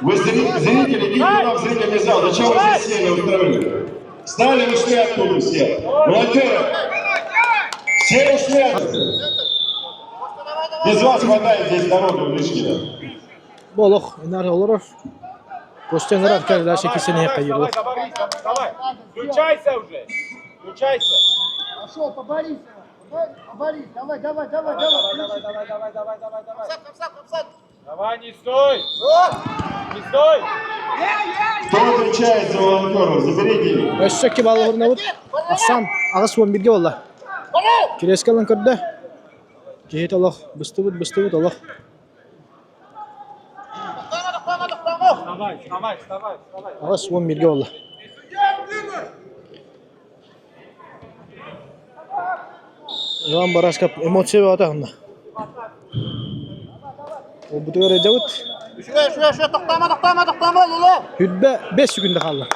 вы зрители, идите туда в зрительный зал. Зачем вы здесь сели, устроили? Встали, ушли оттуда все. Волонтеры, все ушли оттуда. Без вас хватает здесь народу лишнего. Болох, инар олорор. Костя нырар кэр дальше кисене кайырлы. Давай, давай, включайся уже, включайся. Пошел, поборись. Поборись, давай, давай, давай, давай. Давай, давай, давай, давай, давай, давай. Давай, не стой! Не стой! Кто отвечает за волонтеров? Заберите их. Өссө ки балларынабыт. Асан аҕыс уон бииргэ буолла. Кириэскэ ылан көрдө. Киһи олох быстыбыт быстыбыт олох. Вставай, вставай, вставай, вставай. Аҕыс уон бииргэ буолла. Иван Барашков эмоция бөҕөтө аһынна. Олбутугар ыдьабыт. Хүрбэ бэс секунда хаалла.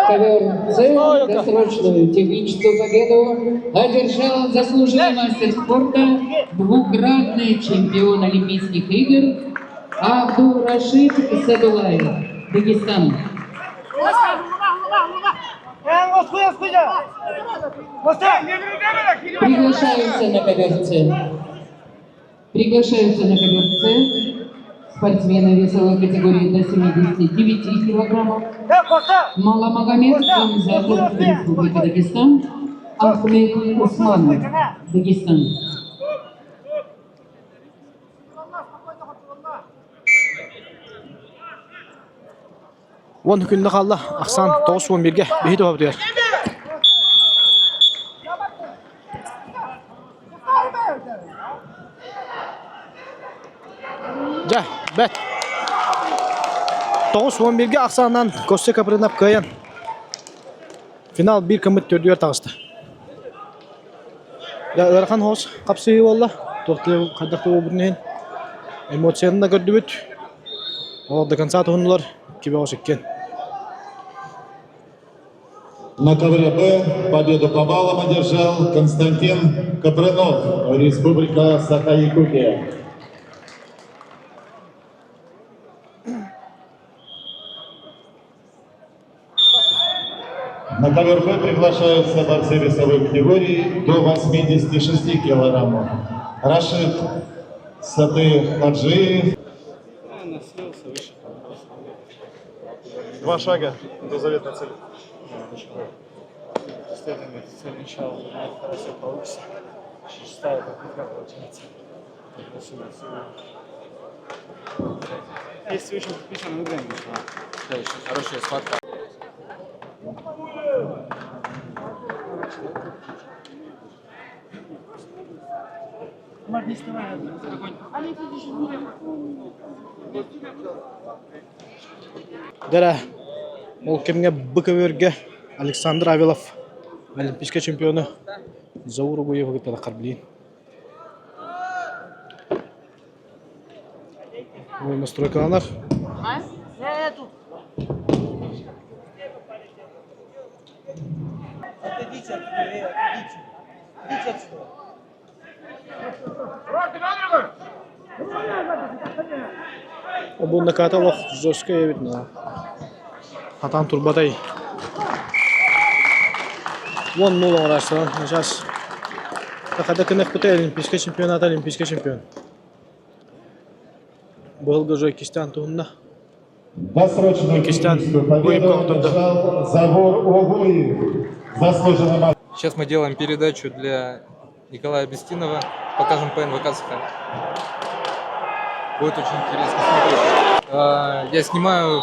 Ковер С досрочную техническую победу одержал заслуженный мастер спорта, двукратный чемпион Олимпийских игр Абдурашид Садулаев, Дагестан. Приглашаются на ковер С. Приглашаются на ковер С спортсмены весовой категории до 79 килограммов. Маламагомед Хамзатов, Республика Дагестан. Ахмед Усманов, Дагестан. Уон күннэ хаалла ахсаан 91-гэ биһи туһабытыгар. Дьэ, бэт. 91-гэ ахсаанынан Костя Капрынов кыайан финал биир кыммыт төрдүгэр таҕыста. Ыарахан соҕус хапсыһыы буолла. Туох хайдах да буолбутун иһин эмоцияны да көрдүбүт. Ол до конца туһуннулар кибэҕэ иккиэн. На ковре Б победу по баллам одержал Константин Капрынов, Республика Саха-Якутия. На ковер Б приглашаются борцы весовой категории до 86 килограммов. Рашид Саты Хаджиев. Два шага до заветной цели. Преследуем эту цель, иншаллах, хорошо получится. Шестая попытка получается. Если очень подписан, выиграем, иншаллах. Да, еще хорошая схватка. Дьэ, ол кэмҥэ бу көбүөргэ Александр Авелов олимпийскай чемпиона Заур Угуевы кытта таххар билиин. Настройкаланар. Отойдите отсюда, отойдите. Идите отсюда. Бу наката олох жесткая эбит на. Хатан турбатай. Вон нул оҥорасынан сейчас Хата кынахпыта олимпийскай чемпионата олимпийскай чемпион. Быһылга уже иккистээн туһунна. Досрочную Иккистээн финишную победу одержал Завур Огуев, заслуженный мастер. Сейчас мы делаем передачу для Николая Бестинова. Покажем по НВК Саха. Будет очень интересно смотреть. Я снимаю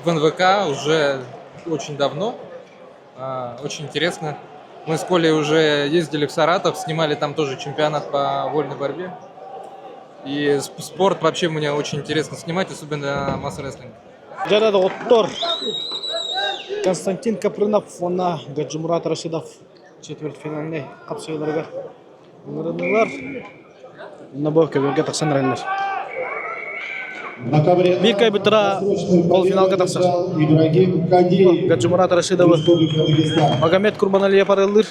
в НВК уже очень давно. Очень интересно. Мы с Колей уже ездили в Саратов, снимали там тоже чемпионат по вольной борьбе. И спорт вообще мне очень интересно снимать, особенно масс-рестлинг. Дьэ доҕоттор Константин Капрынов уонна Гаджимурат Рашидов четвертьфинальнай хапсыһыыларыгар ыҥырыннылар. Онно бу көбүөргэ тахсан эрэллэр. На ковре Биир кыайбыттара полуфиналга тахсар. Ибрагим Кадиев, Гаджимурат Рашидовы Республика Дагестан. Магомед Курбаналиев арыаллыыр.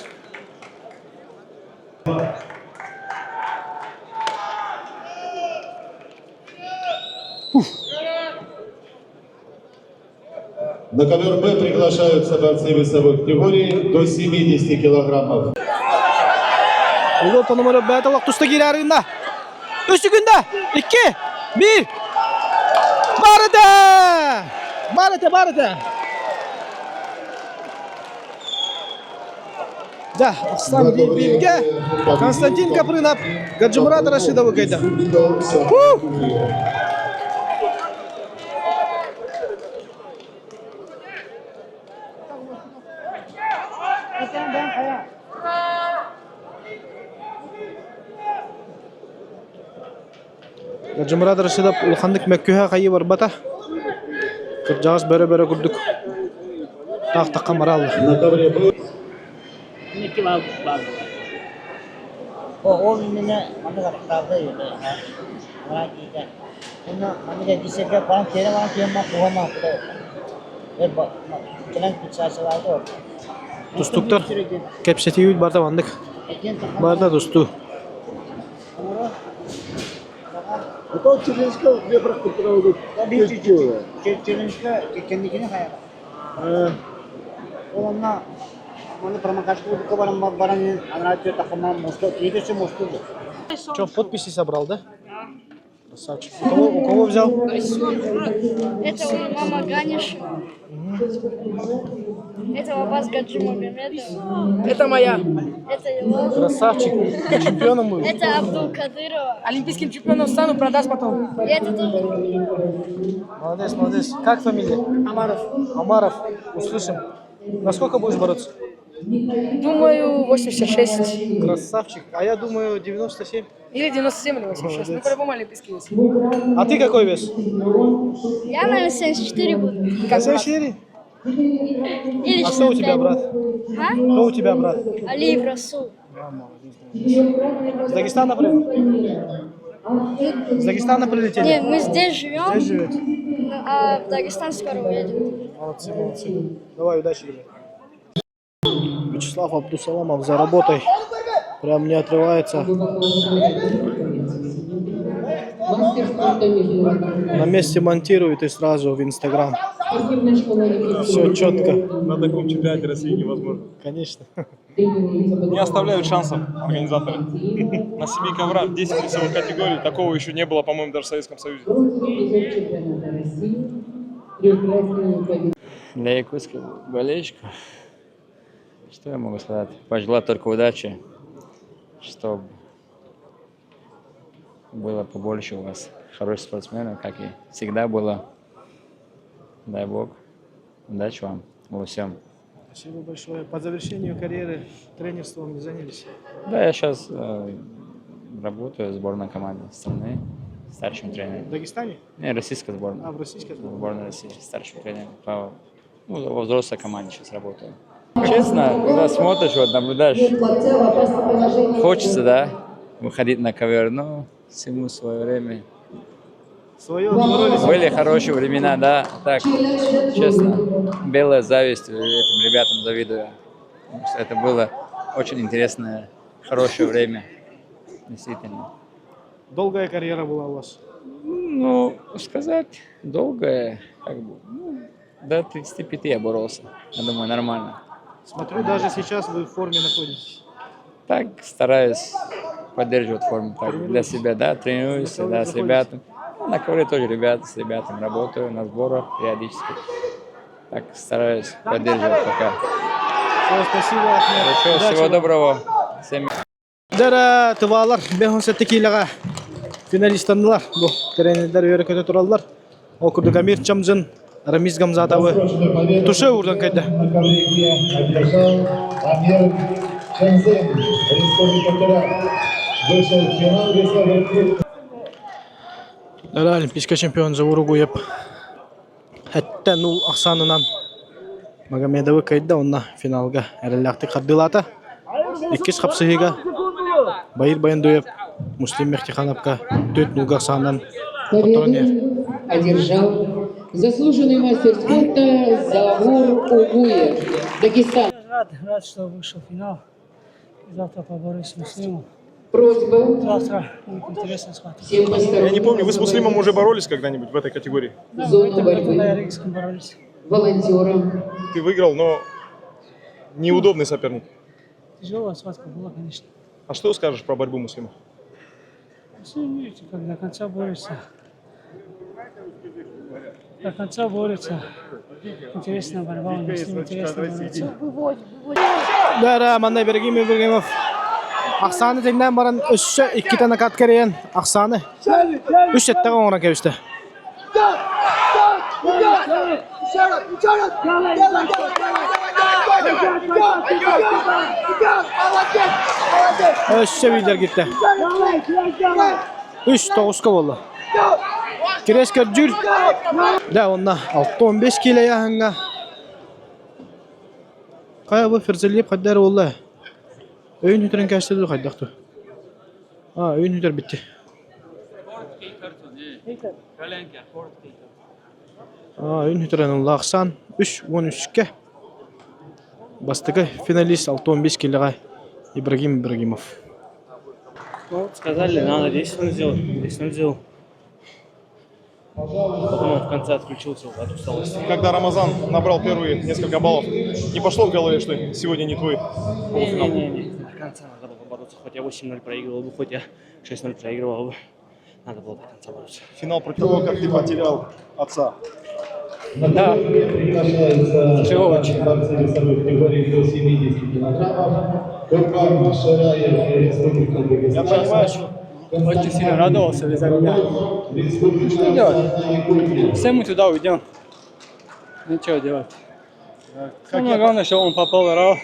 На ковер Б приглашаются борцы весовой категории до 70 килограммов. Угол Пономарев бэйэтэ олох туста киирэ арыйна. Үс секунда! Икки! Биир! Бар этэ! Бар этэ, бар этэ! Да, Ахсан бииргэ Константин Капрынов Гаджимурат Рашидовы кыайда. Гаджимурат Рашидов улаханнык мөккүһэ хайыы барбата. Кырдьаҕас бөрө-бөрө курдук таах-тахха мараалла. Ол иннинэ маннык аттаабыта үһү Уонна маннык эргиччэргэ баран тиэрэ баран түһэн куһа кэлэн фиксациялаабыта ордук. Тустуктар кэпсэтиибит барыта маннык. Барыта тустуу. Челленджка хайа. Ол онно маны промокашка баран баран анараа тахама мосту киитөсө мосту. Че, подписи собрал, да? Красавчик. У кого взял? Это мама Ганишева. Это Аббас Гаджимагомедов. Это моя. Это его. Красавчик. Чемпионом будет. Это Абдул Кадырова. Олимпийским чемпионом стану, продаст потом. И это тоже. Молодец, молодец. Как фамилия? Амаров. Амаров. Услышим. На сколько будешь бороться? Думаю, 86. Красавчик. А я думаю, 97. Или 97, или 86. Ну, Молодец. по-любому олимпийский вес. А ты какой вес? Я, наверное, 74 буду. Как брат. 74? Или А кто у тебя 65. брат? А? Кто у тебя брат? Алиев Расул. А, молодец, молодец. С Дагестана прилетели? С Дагестана прилетели? Не, мы здесь живем. Здесь живете? Ну, а в Дагестан скоро уедем. Молодцы, молодцы. Давай, удачи, ребят. Вячеслав Абдусаламов за работой. Прям не отрывается. На месте монтирует и сразу в Инстаграм. Все четко. На таком чемпионате России невозможно. Конечно. Не оставляют шансов организаторы. На семи коврах 10 весовых категорий. Такого еще не было, по-моему, даже в Советском Союзе. Для якутских болельщиков, что я могу сказать? Пожелать только удачи, чтобы было побольше у вас хороших спортсменов, как и всегда было. Дай бог. Удачи вам во всем. Спасибо большое. По завершению карьеры тренерством не занялись? Да, я сейчас работаю в сборной команде страны, старшим тренером. В Дагестане? Не, российская сборная. А, в российской сборной? Сборная России, старшим тренером. Ну, во взрослой команде сейчас работаю. Честно, когда смотришь, вот наблюдаешь, хочется, да, выходить на ковер, но всему свое время. Свое боролись. Были хорошие времена, да, так, честно, белая зависть этим ребятам завидую. Потому что это было очень интересное, хорошее время, действительно. Долгая карьера была у вас? Ну, сказать, долгая, как бы, ну, до 35 я боролся, я думаю, нормально. Смотрю, даже сейчас вы в форме находитесь. Так, стараюсь поддерживать форму так, для себя, да, тренируюсь, На ковре да, с заходите? ребятами. Ну, на ковре тоже ребята, с ребятами работаю, на сборах периодически. Так, стараюсь поддерживать пока. Все, спасибо, Ахмед. Хорошо, Удачи всего вам. доброго. Всем Дара тывалар, 57 килоға финалистанылар. Бу тренердер өрі көтө тураллар. Ол курдук Амир Чамзын, Рамиз Гамзатовы туше урдан кайда. На коврике одержал Амир Чанзен, Республика Ирак. Вышел в финал весовой Дара олимпийский чемпион Заур Угуев. Хәтта нул ахсанынан Магомедовы кайда онна финалга эрэллээхтик хардыылаата. Иккис хапсыһыыга Баир Баяндуев Муслим Мехтихановка түөрт нуулга ахсаанынан Победу одержал заслуженный мастер спорта Завур Угуев, Дагестан. Рад, рад, что вышел в финал. Завтра поборюсь с Муслимом. Просьба Завтра будет интересная схватка. всем Я не помню, вы с Муслимом уже боролись когда-нибудь в этой категории? Да, в Зону этом году борьбы. на Ярыгинском боролись. волонтерам Ты выиграл, но неудобный соперник. Тяжелая схватка была, конечно. А что скажешь про борьбу Муслима? Муслим, видите, как до конца борется. До конца борется. Интересная борьба, у нас с ним интересно бороться. Дара манна Ибрагим Ибрагимов ахсааны тэҥнээн баран өссө иккитэ накат кэрийэн ахсааны үс сэттэҕэ оҥорон кэбистэ. Өссө биирдэр киттэ. Үс тоҕуска буолла. Кириэс көрдүүр. Да, онно 6-15 киилэ ыйааһыҥҥа. Хайа бу Ферзелиев хайдах эрэ буолла. Өйүн сүтэрэн кээстэ дуу хайдах дуу. А, өйүн сүтэрбит. А, өйүн сүтэрэн ылла ахсаан 3-13-кэ. Бастакы финалист 6-15 киилэҕэ Ибрагим Ибрагимов. Ну, вот сказали, надо 10-0 сделать. 10-0 сделал. Потом он в конце отключился от усталости. Когда Рамазан набрал первые несколько баллов, не пошло в голове, что сегодня не твой полуфинал? Не-не-не, до конца надо было бороться. Хоть я 8-0 проигрывал бы, хоть я 6-0 проигрывал бы. Надо было до конца бороться. Финал против того, как ты потерял отца. Да. Чего очень? Борцы весовой категории до 70 килограммов. Курбан Шараев, Республика Я Дагестан. понимаю, что Очень сильно радовался за меня. Республика Что делать? Все мы туда уйдем. Ничего делать. Самое главное, что он попал в Урал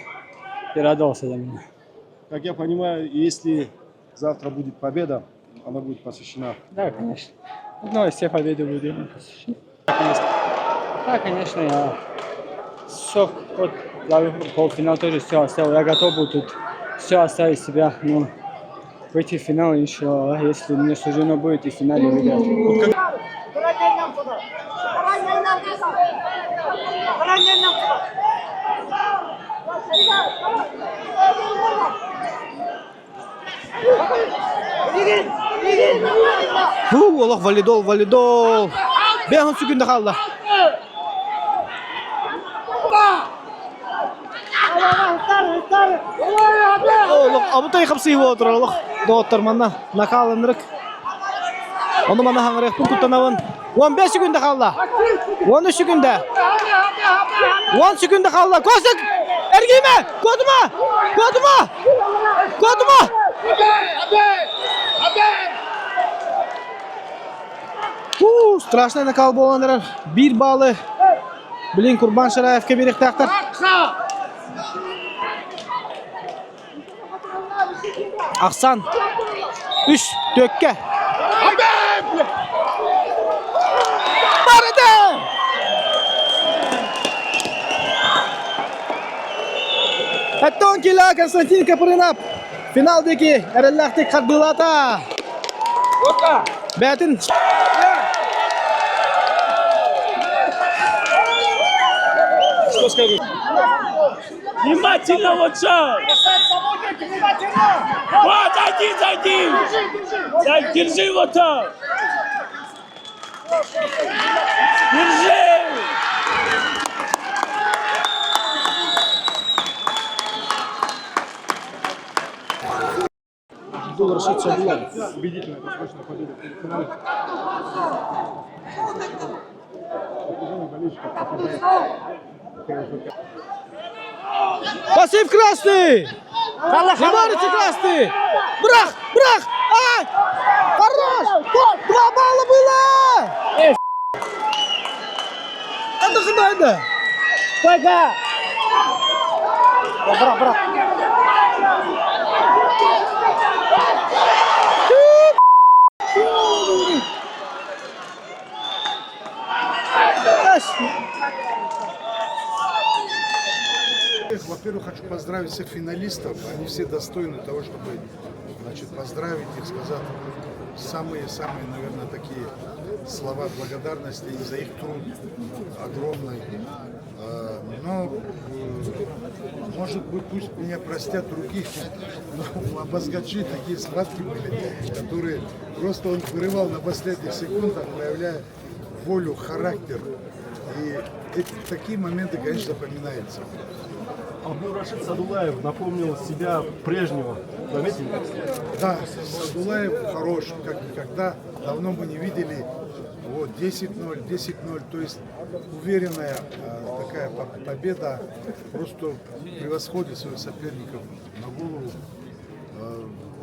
и радовался за меня. Как я понимаю, если завтра будет победа, она будет посвящена. Да, конечно. Ну, и все победы будут ему посвящены. Да, конечно, я все, вот, я полуфинал тоже все оставил. Я готов был тут. Все оставить себя, ну, выйти в финал, иншаллах, если мне суждено будет и в финале выиграть. Фу, олох валидол, валидол. Бэһин сүгүндэ хаалла. Олох абытай хапсыы буола турар олох доҕоттор манна накааланырык. Ону манна хаҥырыахпын куттанабын. 15 секунда хаалла. 13 секунда. 10 секунда хаалла. Костик! Эргийме! Кодума! Кодума! Кодума! Фу, страшный накал буолан эрэр. Биир баалы Блин, Курбан Шараевка биэриэхтээхтэр. Ахсан. Үс, төккө. Барыды! Эттон кило Константин Капрынап финал диэки эрэллээхтик хардыылаата. Бээтин Что скажешь? Внимательно вот сейчас! Вот, зайди, зайди! Зайди, держи вот так! Держи! Абдул Рашид Садулаев. Убедительная досрочная победа в полуфинале. Окружение болельщиков покидает КФК. Пассив красный! Не красный! Брах! Брах! Ай! Хорош! 2 балла было! Это куда Стойка! Брат, брат. Во-первых, хочу поздравить всех финалистов. Они все достойны того, чтобы, значит, поздравить их, сказать самые-самые, наверное, такие слова благодарности за их труд огромный. Но, может быть, пусть меня простят другие, но у Абазгачи такие схватки были, которые просто он вырывал на последних секундах, проявляя волю, характер. И такие моменты, конечно, запоминаются. Абдул-Рашид Садулаев напомнил себя прежнего. Заметили? Да, Садулаев хорош, как никогда. Давно мы не видели. Вот, 10-0, 10-0. То есть уверенная такая победа. Просто превосходит своих соперников на голову.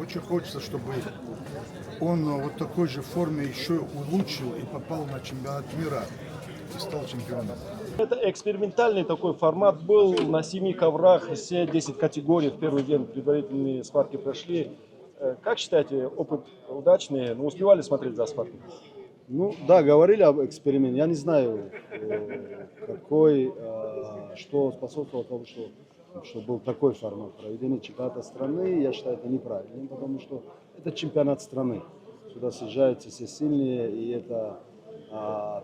Очень хочется, чтобы он вот такой же форме еще улучшил и попал на чемпионат мира и стал чемпионом. Это экспериментальный такой формат был на семи коврах, все 10 категорий в первый день предварительные схватки прошли. Как считаете, опыт удачный? Ну, успевали смотреть за схваткой? Ну да, говорили об эксперименте. Я не знаю, какой, что способствовало тому, что был такой формат проведения чемпионата страны. Я считаю это неправильным, потому что это чемпионат страны. Сюда съезжаются все сильные, и это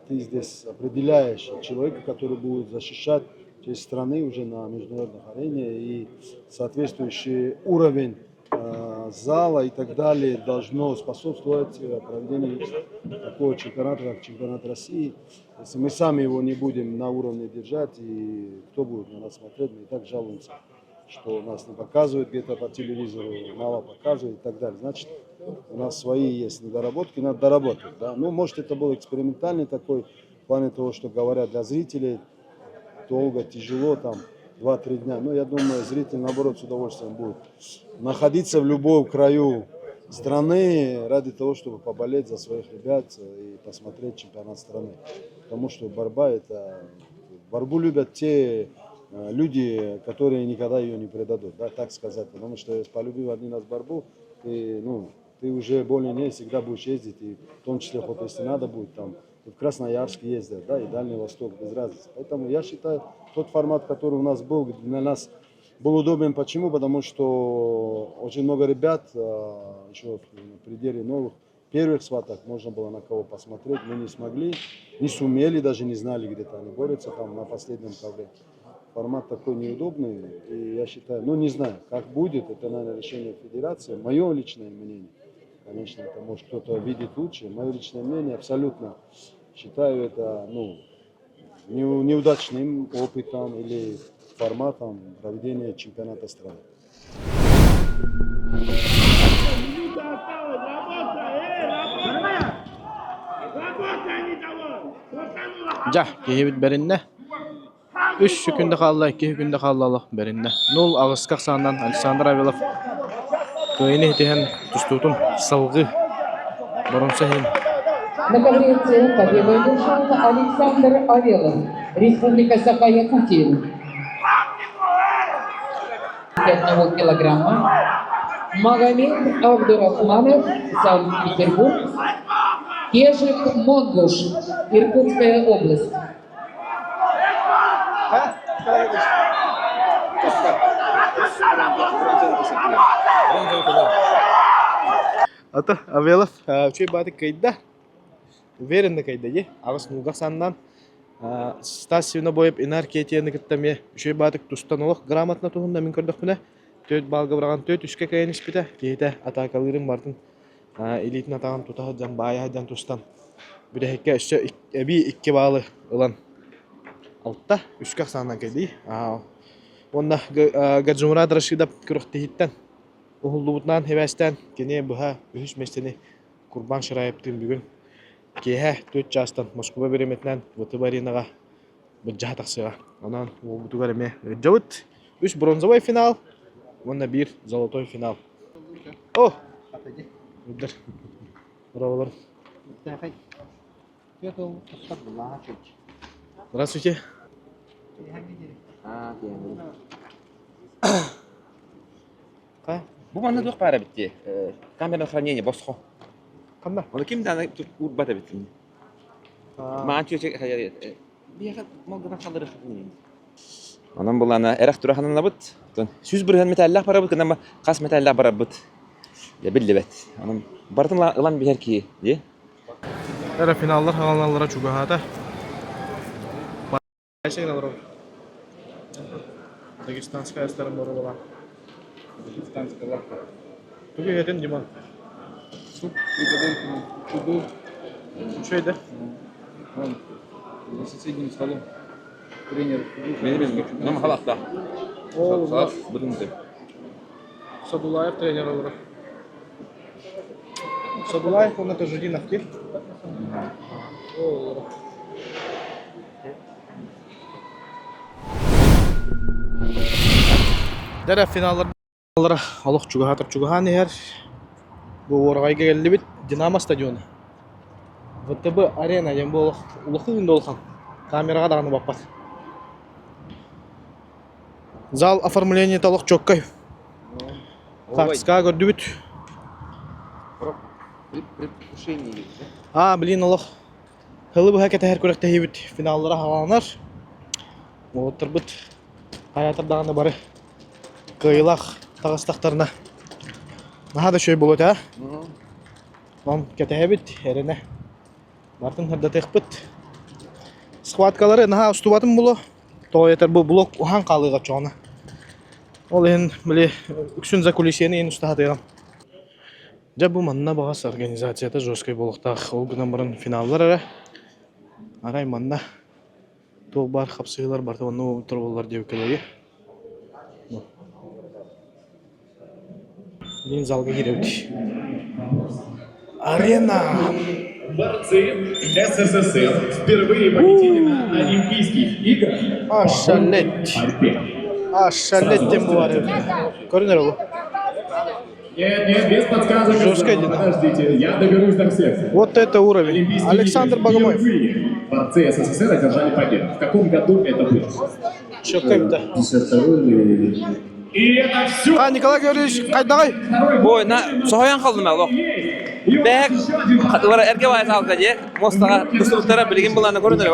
ты здесь определяешь человека, который будет защищать честь страны уже на международных арене, и соответствующий уровень зала и так далее должно способствовать проведению такого чемпионата, как чемпионат России. Если мы сами его не будем на уровне держать, и кто будет на нас смотреть, мы и так жалуемся, что нас не показывают где-то по телевизору, мало показывают и так далее. Значит, у нас свои есть недоработки, надо доработать. Да? Ну, может, это был экспериментальный такой, в плане того, что говорят для зрителей, долго, тяжело, там, 2-3 дня. Но я думаю, зритель, наоборот, с удовольствием будет находиться в любом краю страны ради того, чтобы поболеть за своих ребят и посмотреть чемпионат страны. Потому что борьба это... Борьбу любят те люди, которые никогда ее не предадут, да, так сказать. Потому что если полюбив один раз борьбу, ты, ну, ты уже более не всегда будешь ездить, и в том числе, хоть если надо будет, там, и в Красноярск ездят, да, и Дальний Восток, без разницы. Поэтому я считаю, тот формат, который у нас был, для нас Был удобен почему? Потому что очень много ребят еще в пределе новых первых схваток можно было на кого посмотреть, мы не смогли, не сумели, даже не знали, где-то они борются там на последнем ковре. Формат такой неудобный, и я считаю, ну не знаю, как будет, это, наверное, решение федерации, мое личное мнение, конечно, это может кто-то видит лучше, мое личное мнение абсолютно считаю это, ну, неудачным опытом или форматом проведения чемпионата страны. Дьэ, киһибит бэриннэ. Үс күндэ хаалла, икки күндэ хаалла олох бэриннэ. Нул аҕыска ахсаанынан Александр Авелов кыайыны итиһэн тустуутун салгыы боруонса иһин На ковре победу одержал Александр Авелов, Республика Саха-Якутия. Одного килограмма. Магомед Абдурахманов, Санкт-Петербург. Кежик Монгуш, Иркутская область. Ата Авелов үчүгэй бааты кыайда. Уверенно кыайда дии. Аҕыс нуулга саннан Стас Свинобоев Инар Кетияны кытта эмиэ үчүгэй баатык тустан олох грамотно туһунна мин көрдөхпүнэ төрт балга быраҕан төрт үскэ кыайан испитэ. Киһитэ атаакалыырын бартын илиитин атаҕын тута сылдьан баайа сылдьан тустан бүтэһиккэ өссө эбии икки баалы ылан алта үскэ ахсаанынан кэлии. Уонна Гаджимурад Рашидов күрэхтэһииттэн уһуллубутунан сибээстээн кини быһа үһүс миэстэни Курбан Шираевтыын бүгүн киэһэ 4 чаастан Москуба бириэмэтинэн ВТБ аренаҕа былдьаһа тахсыаҕа. Онон уолбутугар эмиэ ыалдьабыт. Үс бронзовай финал уонна биир золотой финал. О! Үрдэр. Браво Здравствуйте. Бу манна туох баар эбит дии? Камера хранения босхо. Ханна? Оны ким дааны уурбат эбит Маан чүөчэ биэхэ малгынан халырых Онон булана эрэх турахананабыт. Сүз бырыһан металлах барабыт, гынан хас металлах барабыт. Биллибэт. Онон барытын ылан биһэр киһи, дии. Эрэ финаллар хаалаллара чугаһаата. Дагестанская астарын боруобалаан. Дагестанская лавка. Тугу иһэтин, Димон? Суп приготовительный. Чуду. Үчүгэй да? Вон, за соседним столом. Тренер. Нам халахта. О, Будем Садулаев тренер олорор. Садулаев, он это Жудинов кир. О, Дэрэ финаллар олох чугаһаатар чугаһаан иһэр. Бу уораҕайга кэллибит Динамо стадиона. ВТБ арена диэн бу олох улахан да улахан. Камераҕа даҕаны баппат. Зал оформлениета олох чоккай. Хаартыскаҕа көрдүбүт. А, блин, олох Сылы быһа кэтэһэр күрэхтэһиибит финаллара хааланар. Уолаттарбыт хайаатар даҕаны бары кыайыылаах таҕыстахтарына наһаа да үчүгэй буолуо этэ. Онон кэтэһэбит, эрэнэ. Барытын сырдатыахпыт. Схваткалары наһаа устубатым буолуо. Тоҕо этэр бу блок уһаан хаалыаҕа оччоҕуна. Ол иһин били үксүн закулисьены иһин уста сатыаҕым. Дьэ бу манна баҕас организацията жесткай буолуохтаах. Ол гынан баран финаллар эрэ. Арай манна туох баар хапсыһыылар барыта онно буоллар диэбиккэ дылы. Билигин залга киирэбит. Арена! Борцы СССР впервые победили на Олимпийских играх. Ошалеть! Ошалеть диэн бу Көрүнэр ол. Нет, нет, без подсказок. Жестко один. Подождите, я доберусь до всех. Вот это уровень. Олимпийские Александр игры Богомоев. Впервые борцы СССР одержали победу. В каком году это было? Четко 52 или... И это все. А, Николай Георгиевич, хайдаҕый? Ой, на, соһуйан хааллым олох. Бэк хатылара эргэ баай салга дии. Мостаҕа тустубуттара билигин былаана көрүнэр.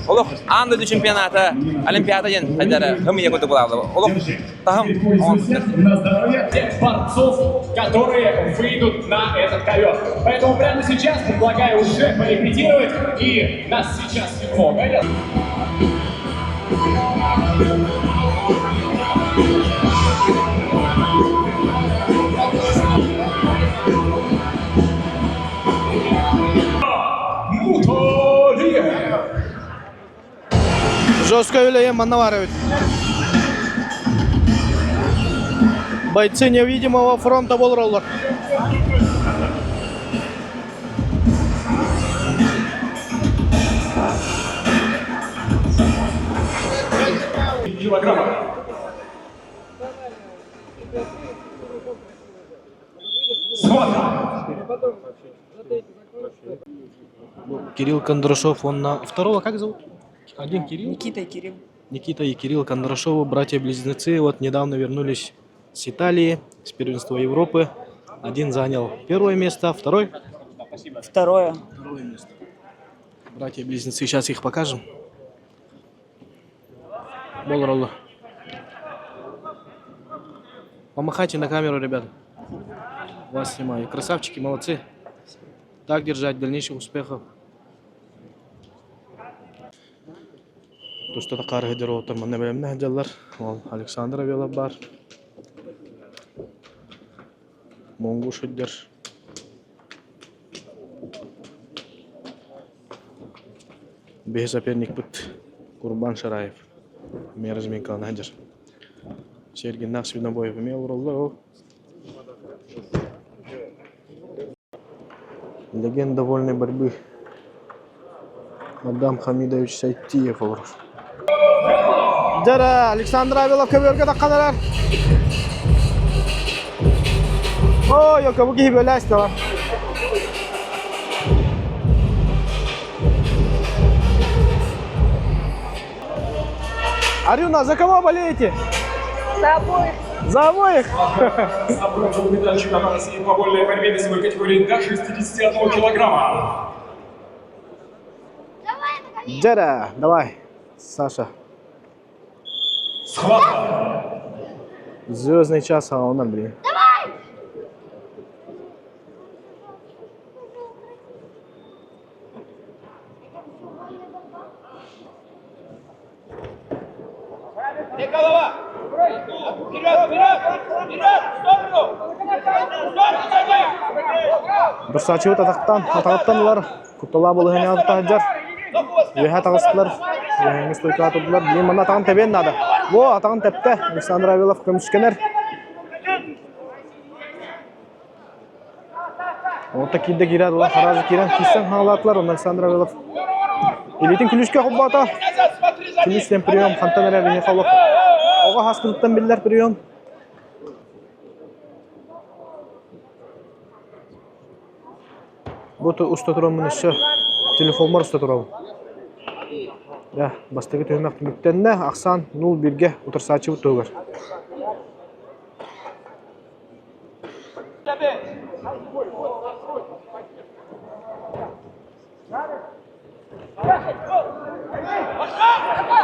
Олох аан дойду чемпионата, олимпиада диэн хайдара хымыйа курдук булаалла. Олох таһым оҥорбуттар. На здоровье тех борцов, которые выйдут на этот ковер. Поэтому прямо сейчас предлагаю уже порепетировать. И нас сейчас немного. Жестко үлэйэ манна баар эбит. Бойцы невидимого фронта болроллар. Килограмма. Кирилл Кондрашов, он на второго как зовут? Один Кирилл? Никита и Кирилл. Никита и Кирилл Кондрашовы, братья-близнецы, вот недавно вернулись с Италии, с первенства Европы. Один занял первое место, второй? Второе. Второе место. Братья-близнецы, сейчас их покажем. Бол Помахайте на камеру, ребята. Вас снимаю. Красавчики, молодцы. Так держать, дальнейших успехов. Туста тахаар сылдьар уолаттар манна бэлэмнэ сылдьаллар. Ол Александр Авелов баар. Монгуш сылдьар. Биһи соперникпыт Курбан Шараев. Эмиэ разминкалана сылдьар. Сергиннээх Свинобоев эмиэ олороллор ол. Легенда вольной борьбы Адам Хамидович Сайтиев олорор. Дьэ Александр Авелов көбүөргэ тахханарар. Ой, бу киһи бөлөөстөҕө. Арюна, за кого болеете? За обоих. За обоих? За бронзовую медаль чемпионата России по вольной борьбе весовой категории до 61 килограмма. Дьэ, давай, Саша. Схватка. Звездный час, а он, блин. Давай! Голова! Вперед, вперед! Вперед! В сторону! В сторону Бырсаачыбыт атахтан, атаҕыттан ылар, кутталаах балаһыанньаҕа таһырдьар. Үөһэ таҕыстылар, үөһэҥҥи стойкаҕа турдулар. Блин, манна атаҕын тэбиэн наада. Во, атаҕын тэптэ. Александр Авелов көмүскэнэр. Онто киирдэ киирээт ыла хараажы киирэн киирсэн хаалаатылар. Онно Александр Авелов илиитин күлүүскэ холбоото. Күлүүс диэн прием хантан эрэ биһиэхэ олох оҕо хаскытыттан биллэр прием. Бу уста тураммын өссө телефоммар уста турабын. Да, бастакы түһүмэх түмүктэннэ. Ахсаан 0-1-гэ утарсааччыбыт туһугар.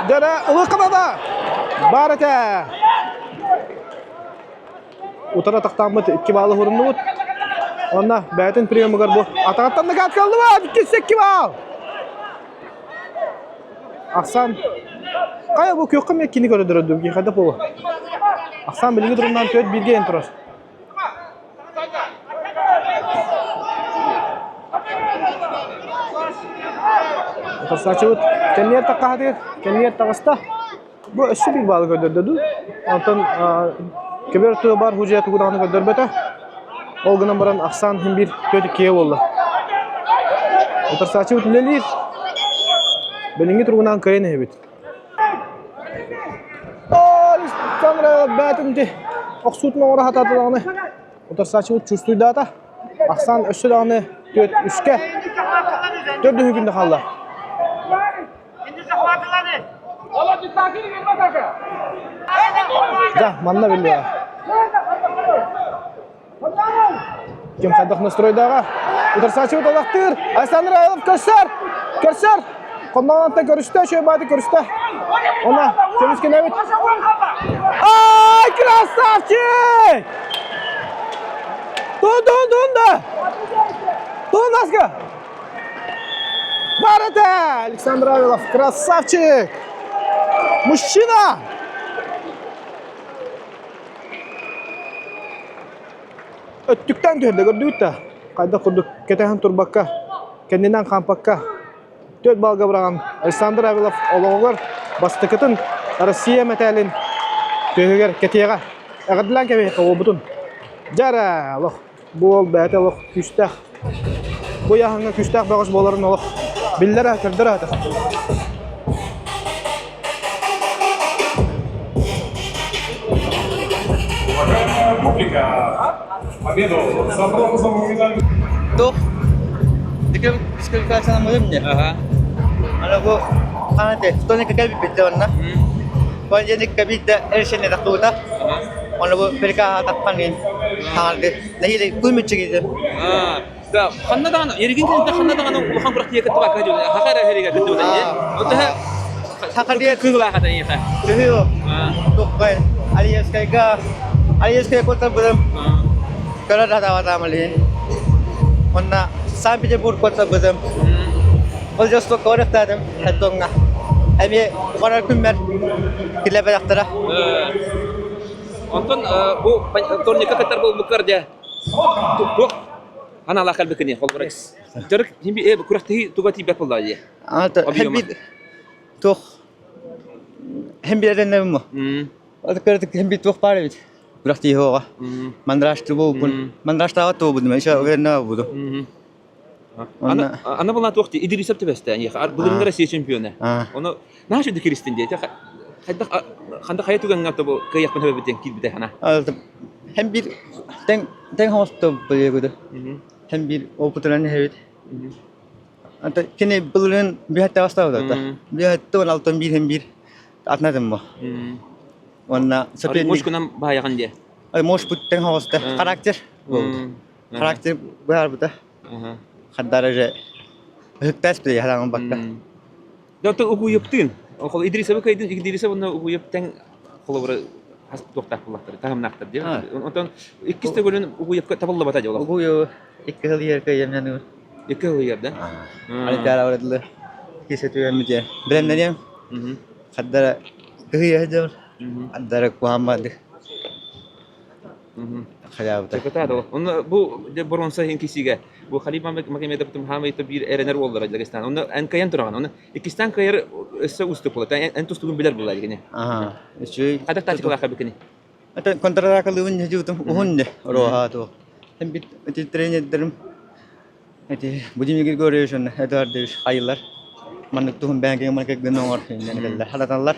Дьэ, ылыахха Баар этэ! Утары атахтааммыт икки баалы уһуруннубут. Уонна бэйэтин приемугар бу атаҕыттан накат каллыбат! Иккис икки баал! Ахсан хайа бу күөххэ эмиэ кини көрдөрөр дуу хайда буолуо Ахсан билиҥҥи туруннаан түөрт бииргэ иһэн турар Утарсааччыбыт кэннигэр таххаһатыгар кэннигэр таҕыста бу өссө биир баалы көрдөрдө дуу онтон көбөр тыа бар худья тугу даҕаны көрдөрбөтө ол гынан баран ахсаан иһин биир түөрт иккигэ буолла утарсааччыбыт үлэлиир билиҥҥи туругунан кыайан иһэбит Александр бээтин ити охсуутун оҥоро сатаата даҕаны утарсааччыбыт чувствуйдаата ахсаан өссө даҕаны түөрт үскэ төрдүһү күндэ хаалла Да, манна биллиэҕэ. Ким хайдах настройдааҕа? Утарсааччыбыт олохтуур. Александр Айлов көрсөр. Көрсөр. Хонноҕонтон көрүстэ, үчүгэй көрүстэ. Уонна көмүскэнэбит. Ай, красавчик! Тун, тун, тун да! Тун, Аска! Барыта! Александр Авилов, красавчик! Мужчина! Өттүктэн түһэрдэ көрдүгүт да? Хайдах курдук кэтэһэн турбакка, кэннинэн хаампакка 4 балга быраҕан Александр Авилов олоҕугар бастакытын Россия мэтээлин түөһүгэр кэтиэҕэ. Эҕэрдэлээн кэбиһиэххэ уолбутун. Дьэ эрэ, олох бу уол бэйэтэ олох күүстээх. Бу ыйааһыҥҥа күүстээх бөҕөс буоларын олох биллэрэ, көрдөрө сатар. Уважаемая публика, победу за бронзовую медаль. Туох дисквалификациянаммытым дии. Аны бу хаһан этэй Тони кэлбиппит дьэ онно. Понедельникка биирдэ решение тахсыбыта. Ону бу приказ таххан хаҥарды нэһиилэ куймуччу Да, ханна даҕаны эригин кэнниттэн ханна даҕаны улахан күрэхтэһиигэ кыттыбакка дьон хаха эрэ эһэригэ кыттыбыта дии. Онтоһо Хахардыга кыылаах ата эйиэхэ. Кыһыл туххай Алиевскайга Алиевскайга куттарбытым көрөр хатаабатаам илин. Онна Санкт-Петербург куттарбытым. Владивостокка барыахтаатым Хэтоҥҥа. Эмиэ барар күммэр килэбэтэхтэрэ. Онтон бу турникка кыттар буолбуккар дьэ туох аналаах кэлбиккиний холобура дьарык күрэхтэһии туга тиийбэт буоллаҕа дии. Объема. Туох һэн билэрин Ол һэн туох баар эбит. Күрэхтии хоҕа. Мандраж буолбун. Мандражтааҕа туобудум. Еще уверенно буду. Аны аны була туох дии Идрисов түбэстэ эйиэхэ былырыҥҥы Россия чемпиона. Ону наша дикиристин диэтэ. Хайдах ханда хайа түгэҥҥэ тобу кыайыахпын сөбөбүт диэн киирбитэ хана. Һэн биир тэҥ тэҥ хоҥосто былыгыды. Һэн биир опытынан иһэбит. Anta кини былырыын бүһэтте бастаабыта. Бүһэтте он алтан биир һэн биир атнадым бу. Уонна соперник Мушкунан баайаҕын диэ. Ай муш бүттен хоҕуста. Характер болду. Характер быһаарбыта. Хардара же ыһыктаас биле хараҥын бакка. Доктор угуйуптын. Ол Идрисовы кайдын Идрисов онно угуйуптан холобура хас туохтаах буллахтар, таһымнаахтар диye. Онтон иккис төгүлүн угуйупка табыллыбата дьэ олох. Угуйу икки сыл иһэр кыйамнан Икки сыл иһэр да? Олимпиада барыдылы. Икки түгэммит дьэ. Билэмнэниэм. Хардара кыһыйа сылдьабын. Хардара куһаан баардык. Хайаабыта. Кытаат Онно бу боруонса иһин кисигэ бу Халиб Магомедов Мухаммедов биир эрэнэр уоллара Дагестан. Онно эн кыайан тураҕын. Онно иккистэн кыайар өссө уустук буолар. Эн тустугун билэр буолар кини. Аа, үчүгэй. Хайдах тактикалаах бикини? Это контратакалыыбын дьэ уһун дьэ роһа туох. Бит эти тренердерим Ити Владимир Григорьевич уонна Эдуардович хайылар маннык туһун бэйэҥ маннык гына оҥор иннэн кэллэр ханаталлар.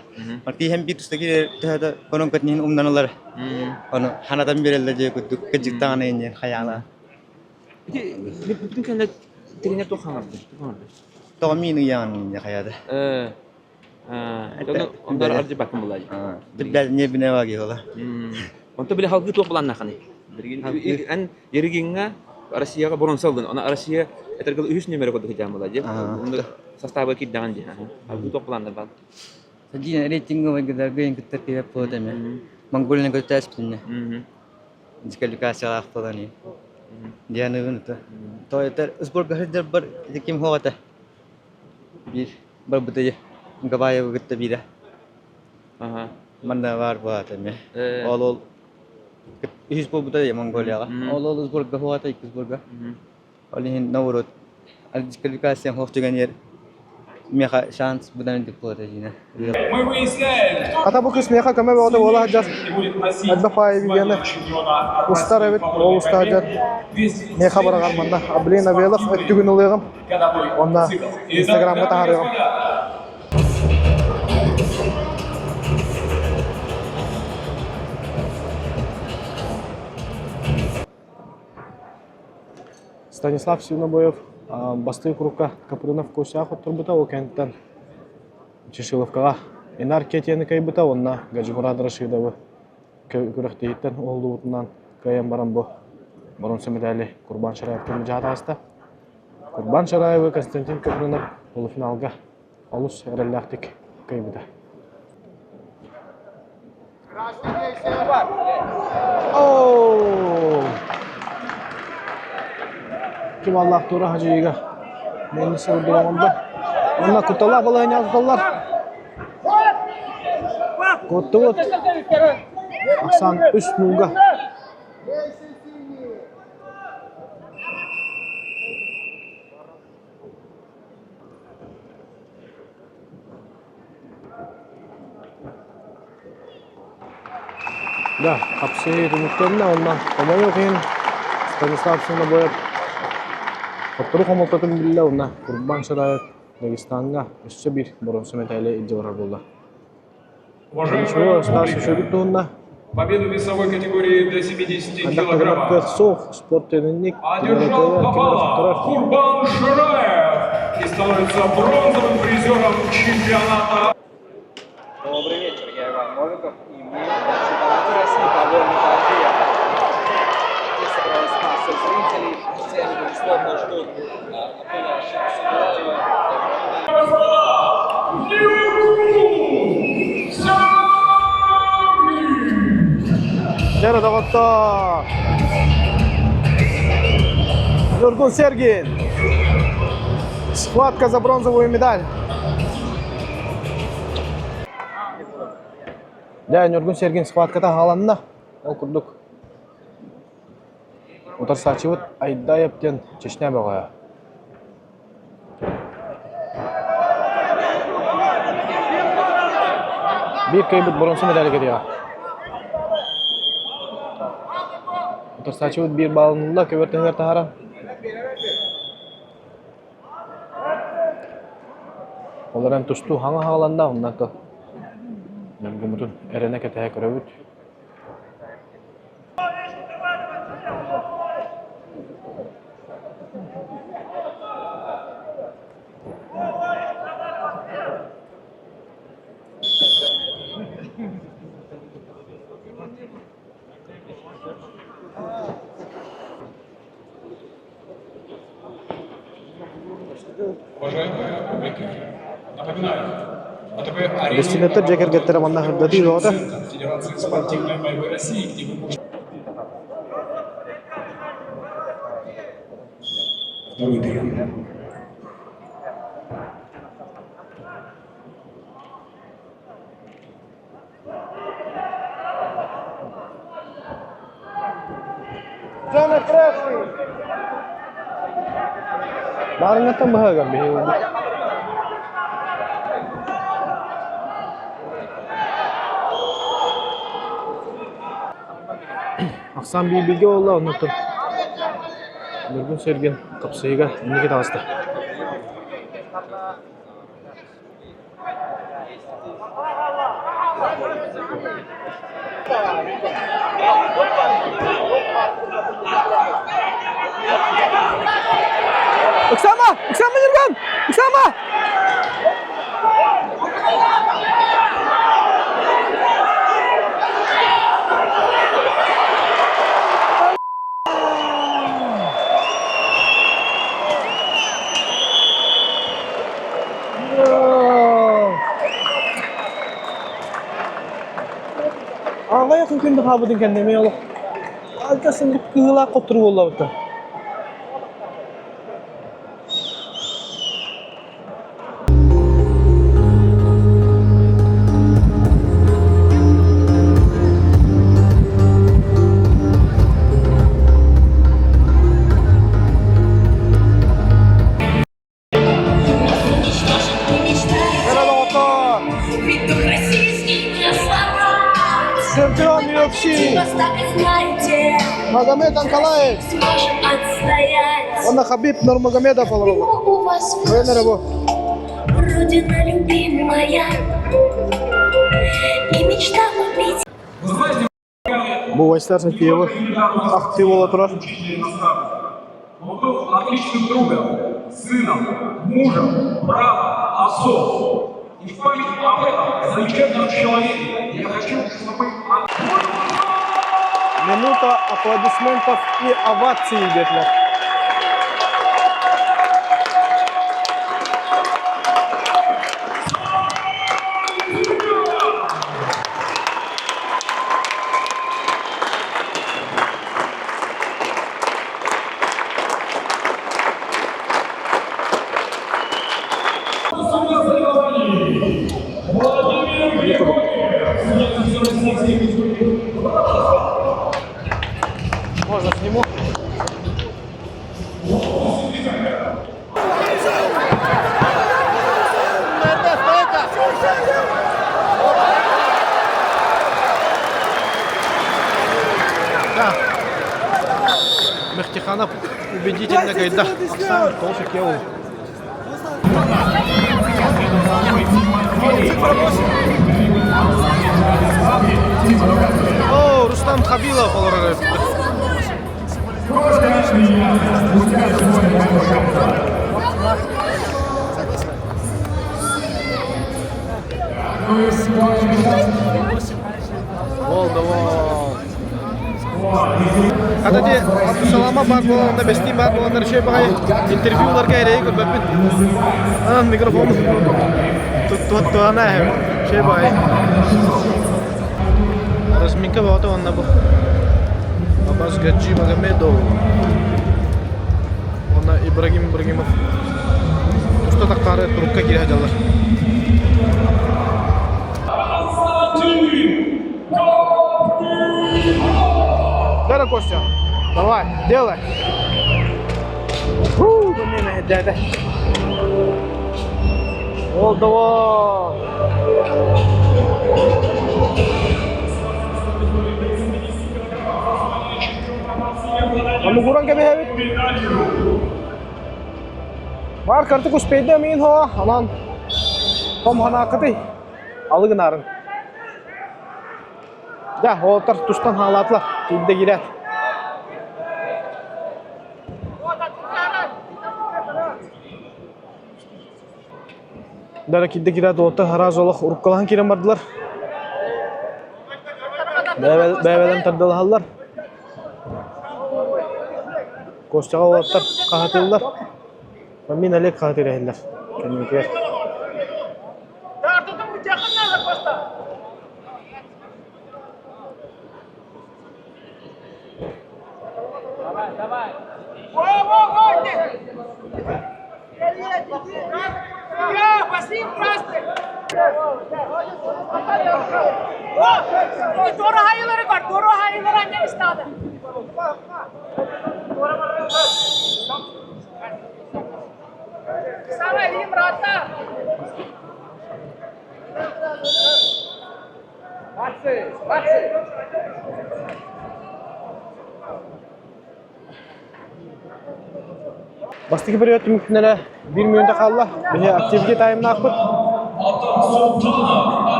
Тииһэн биир туста киирэр төһөтө конон көтүнүн умнаналар. Ону ханатан биэрэллэр дьэ курдук кыдьыктаҕына иннин хайаана. Ити бүтүн кэннэ тренер туох хаҥарды? Тоҕо миин ыйаан инньэ хайаада. Ондар ардьыбаккын булаай. Бил не бинэ ваги хола. Онто били халгыы туох былааннаахыный? Эн Еригиҥҥа Россияҕа боруонса ыллын. Она Россия этэргэл үһүс нүөмэрэ курдук сылдьан буолла дии. Онно састааба киирдэҕин дии. Халгыы туох былааннар баар? Дина рейтинговый гыдаргыйын кытта киирэр буолуо эми. Монголияны көтөөспүтүнэ. Дисквалификациялаах буолан Дианыгын это. То это сборга сылдьар бар ким хоҕата. Биир барбыта Габаевы кытта биирэ. Манна баар буолаата эмиэ. Ол ол үһүс буолбута дии Монголияҕа. Ол ол сборга буолаата иккис сборга. Ол иһин наоборот дисквалификация суох түгэнигэр миэхэ шанс быдан үрдүк буолар диинэ. Мы выясняем, кто Хата бу кыс миэхэ көмө бөҕөтө буола сылдьар. будет носить Элбэх баайы видеоны чемпиона устар эбит, ол уста сылдьар. Миэхэ бараҕар манна. Блин, Авелов өттүгүн ылыаҕым. Уонна Инстаграмҥа таһаарыаҕым. Станислав Свинобоев бастыҥ курукка Капрынов Косяк оттурбута, ол кэнниттэн Чешиловкаҕа Инар Кетияны кыайбыта уонна Гаджимурад Рашидовы күрэхтэһииттэн уһуллубутунан кыайан баран бу боруонса медали Курбан Шараевка мадьаат ааста. Курбан Шараевы Константин Капрынов полуфиналга олус эрэллээхтик кыайбыта. Ким Аллах тура хажыйыга мени сылдырагында. Онна кутала балайня туталлар. Коттугут. Ахсан үс нуга. Да, хапсыы түмүктэннэ уонна хомойуох иһин Станислав Свинобоев хоттору хомолтотун биллэ уонна Курбан Шараев Дагестаҥҥа өссө биир боруонса мэтээли илдьэ барар буолла. Уважаемая Стас публика, үчүгэй туһунна. победу весовой категории до 70 Хайдах да гынар килограммов кыах суох, спорт тэнинник, одержал ким эрэ хотторор. по Курбан Шираев и становится бронзовым призером чемпионата. Добрый вечер, я Иван Новиков, и мы на чемпионате России по вольной борьбе. Здесь собралась масса зрителей, все они, безусловно, ждут Абдула Шамсудулаева. Дьэ доҕоттоор! Ньургун Сергин! Схватка за бронзовую медаль. Дьэ, Ньургун Сергин схватката хааланна. Ол курдук утарсааччыбыт Айдаев диэн Чечня бөҕө. Биир кыайбыт боруонса медали кэтиэҕэ. Утарсааччыбыт биир баалын ылла, көбөр таһыгар таһааран. Ол эрэн тустуу хаҥа хааланна, оннан то Ньургуммутун эрэнэ кэтэһэ көрөбүт. Уважаемая публика, напоминаю, АТБ Бестилеттер дьиэ кэргэттэрэ манна сырдатыы бөҕөтө. Федерации спортивной борьбы России, где вы можете... Второй период. Зона красный. Баарыҥҥаттан быһыгар биһиги Ахсаан биир-бииргэ буолла, оннуттан Ньургун Сэргэн хапсыйыга инники таҕыста. Ыксаама! Ыксаама Ньургун! Ыксаама! Аҕа якын күндү хаалбытын кэннэ эмиэ олох алгас ынырык кыһыылаах хотторуу буоллабыта. Чемпион UFC Магомед Анкалаев уонна Хабиб Нурмагомедов олороллор. Тренер бу. Родина любимая и мечта купить. Бу Вайстар Сатиевы актив буола турар. Он был отличным другом, сыном, мужем, братом, отцом. И в память об этом замечательном человеке я хочу, чтобы Минута аплодисментов и оваций диэтилэр. Мехтиханов убедительно кайда. Ахсан толшик ол. О, Рустам Хабилов олорор. Ол да ол. Хата дии Абдусалама баар буолан бэстиин баар буоланнар үчүгэй баҕайы интервьюларга эрэйи көрбөппүн. Анан микрофон туттуһана эһэбин. Үчүгэй баҕайы. Разминка бөҕөтө уонна бу Абаз Гаджи Магомедов уонна Ибрагим Ибрагимов туста таххаары турукка киирэ сылдьаллар. Давай, Костя, давай, делай. Дядя. Ол давай. Онугуран кэбиһэбит. Бар картык успейда мин хоа, анан том ханаакыты алы гынарын. Да, уолаттар тустан хаалаатылар, киирдэ киирээт. Дара киирдэ киирээт уолаттар араас олох уруккалаһан киирэн бардылар. Бэйэ-бэйэлэрин тардылаһаллар. Костяҕа уолаттар хаһытыыллар. Мин Олег хаһытыыр иһиллэр кэнникигэр. Бастакы период түмүктэнэрэ биир мүнүүтэ хаалла. Биһи активити таймнаахпыт.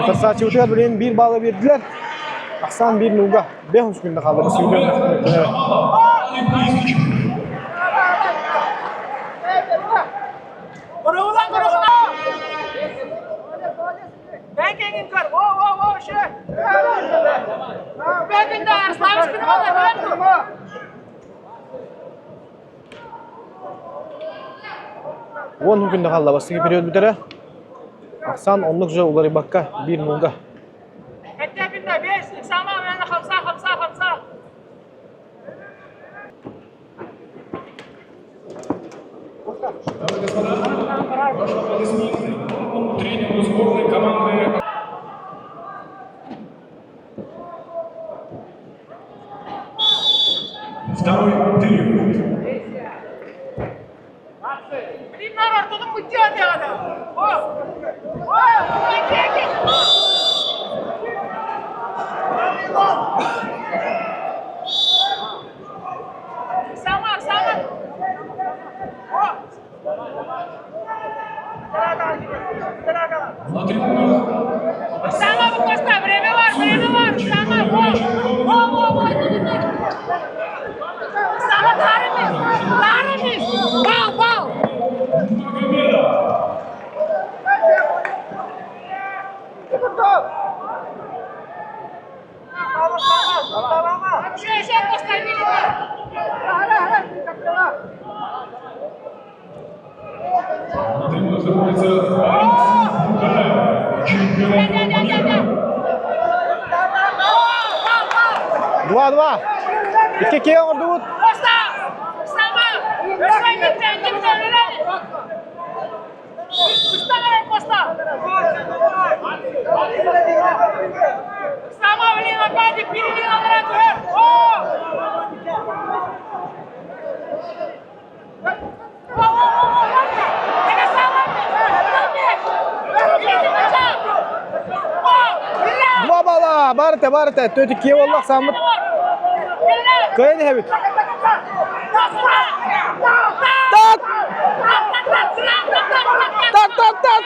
Утарсааччыбытыгар билигин биир баалы биэрдилэр. Ахсаан биир нууга 5 күндэ хаалла бастакы период түмүктэнэрэ. Уон күндэ хаалла бастакы период бүтэрэ. Ахсаан оннук же уларыйбакка биир нууга. Ваши аплодисменты тренеру сборной команды. Второй период. На трибунах На трибунах находится Борис Бугаев, чемпион мира. 2-2. Икки киһи оҥордубут. Барыта, барыта. Төтү кие боллақ саммыт. Кыайан иһэбит. Так! Так, так, так!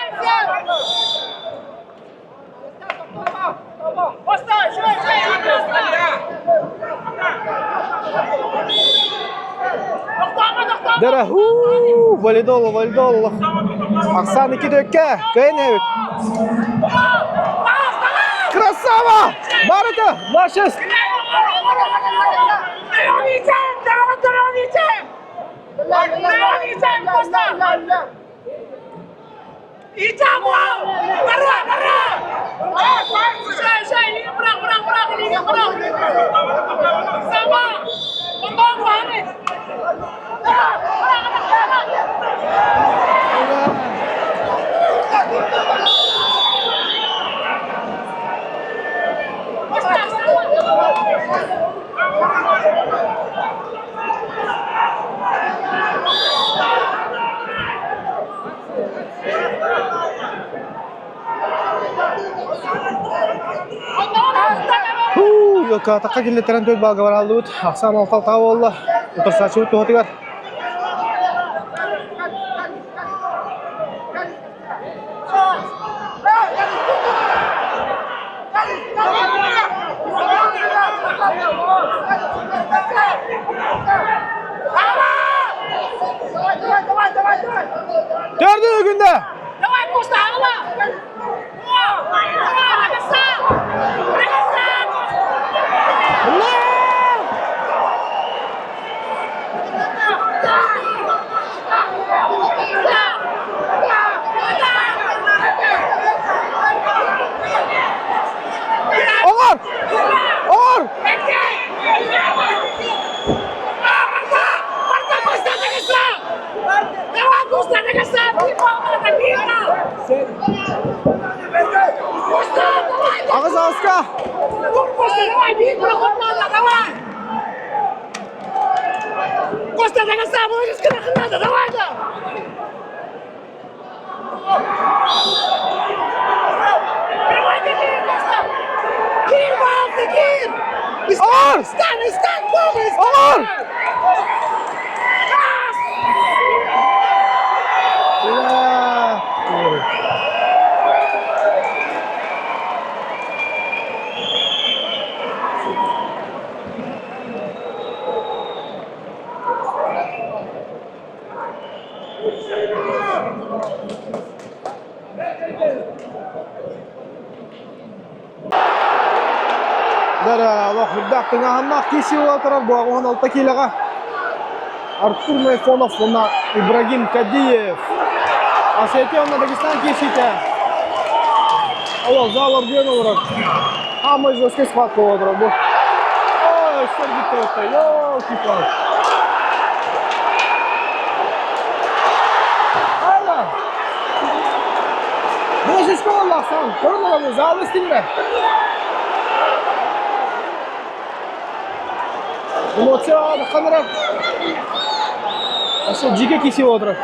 Дара, валидол, валидол. Ахсан икки дөккэ, кыайан иһэбит. Красава! Барыта, 2-6. Йокатакка киллэртэрэн төрт балга бараллыбыт. Ахсаан алталтаҕа буолла. Утарсааччыбыт туһатыгар. Төрдү күндэ! Оҥор! Оҥор! Аҕыс аҕыска! Костя, до конца, надо, давай, да! Оҥор! Оҥор! Олох үрдээх тыҥааһыннаах киирсии буола турар Буаҕуһун алта киилэҕэ Артур Найфонов уонна Ибрагим Кадиев. Осетия уонна Дагестан киирсиитэ. Олох зал оргуйан олорор. Самый жесткий схватка буола турар бу. Ой, сэргиттэ Ёлки-палки. Айла! Бу буоллахсан, көрөн олору зал истиҥмэ. Эмоция ханара. Асы жиге киси отырар.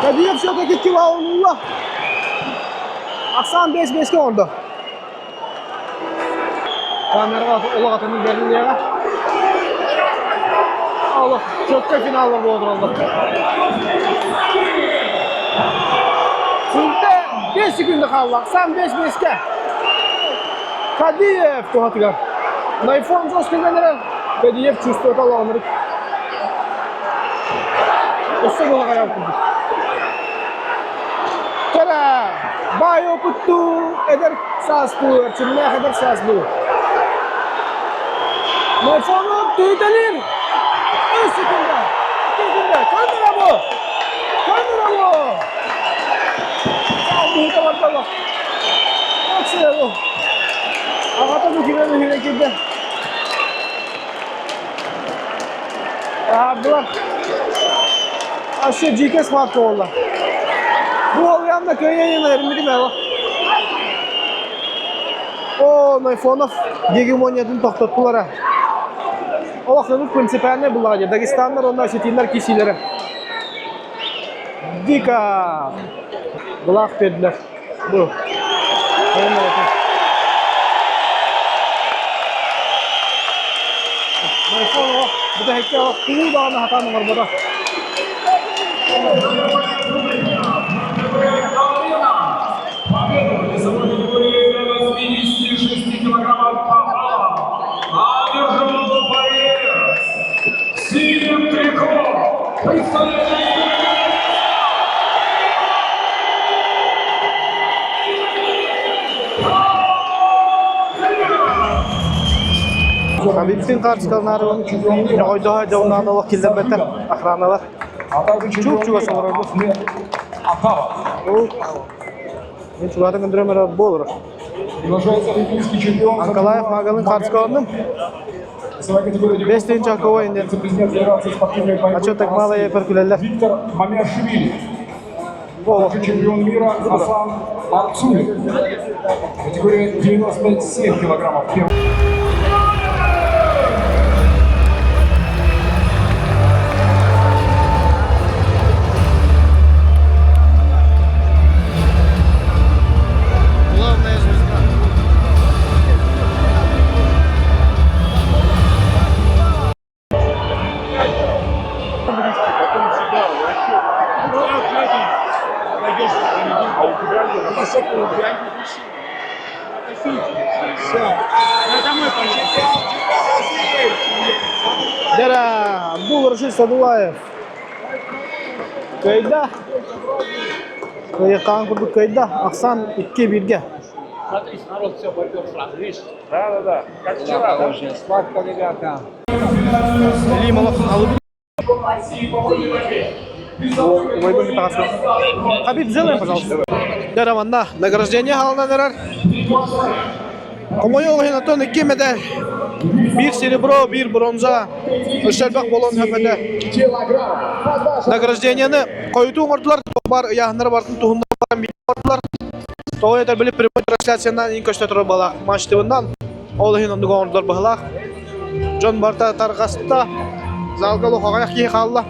Кадиев все-таки килаунулла. Ахсаан 5-5-ке оҥордо. Камераҕа олох атынын бэриллиэҕэ. Олох четко финаллар буола тураллар. Сүүрдэ 5 секунда хаалла. Ахсаан 5-5-ке. Кадиев туһатыгар. Найфон жестко эрэр. Кадиев чувствует олоҕунар. Өссө буһаҕайан курдук. Кэрэ, баай опыттуу эдэр саастуу, эрчимнээх эдэр саастуу. Найфону түһүтэлиир. Үс секунда. Икки секунда. Көрдөрө бу. Көрдөрө бу. Бу кимэн үһүнэ кирдэ. Аһардылар. Аше дьиикэ схватка буолла. Бу уол да кыайан эриммитим эла. О, Найфонов гегемониятын тохтоттулар. Олох ынырык принципиальнай буллаҕа дии. Дагестаннар уонна осетиннар киирсиилэрэ. Дико былаах биэрдилэр. Бу. Найфонов бүтэһиккэ куу даҕаны хатаан оҥорбото. Победу в весовой категории до 86 килограммов по баллам одержал боец в синем трико, представитель Хабибтин хаартыскаларын ойдоһо дьоннаан олох киллэрбэттэр охраналар. Чуп-чугас олорорбут. Мин чугаһатан көрдөрөм эрэ буолар. Анкалаев Магалын хаартыскаланным. Бес тыһыынча инде. А что так мало я күлэллэр. Виктор Мамиашвили. Также чемпион мира Хасан Арцуев. Категория 97 килограммов. Главная звезда. Дера Абдул Рашид Садулаев. Кыайда. Кыайыахтааҕын курдук кыайда. Ахсаан икки бииргэ. Смотри, народ все попер сразу, видишь? Да-да-да. Как вчера, да? Схватка, ребята. Лимолов алып. Убайбын кытаҕаска. Хабиб, сделай, пожалуйста. Дера манна награждение хаалынан эрэр. Хомойуох иһин оттон икки медаль. Биир серебро, биир бронза. Өссө элбэх буолуон сөп этэ. Награждениены хойутуу оҥордулар, бар ыйааһыннары барытын туһунна баран биир оҥордулар. Тоҕо этэр били прямой трансляциянан иин көстө турар балаах матчтыбынан ол иһин оннук оҥордулар быһылаах. Дьон барыта тарҕаста. Залга олох аҕыйах киһи хаалла.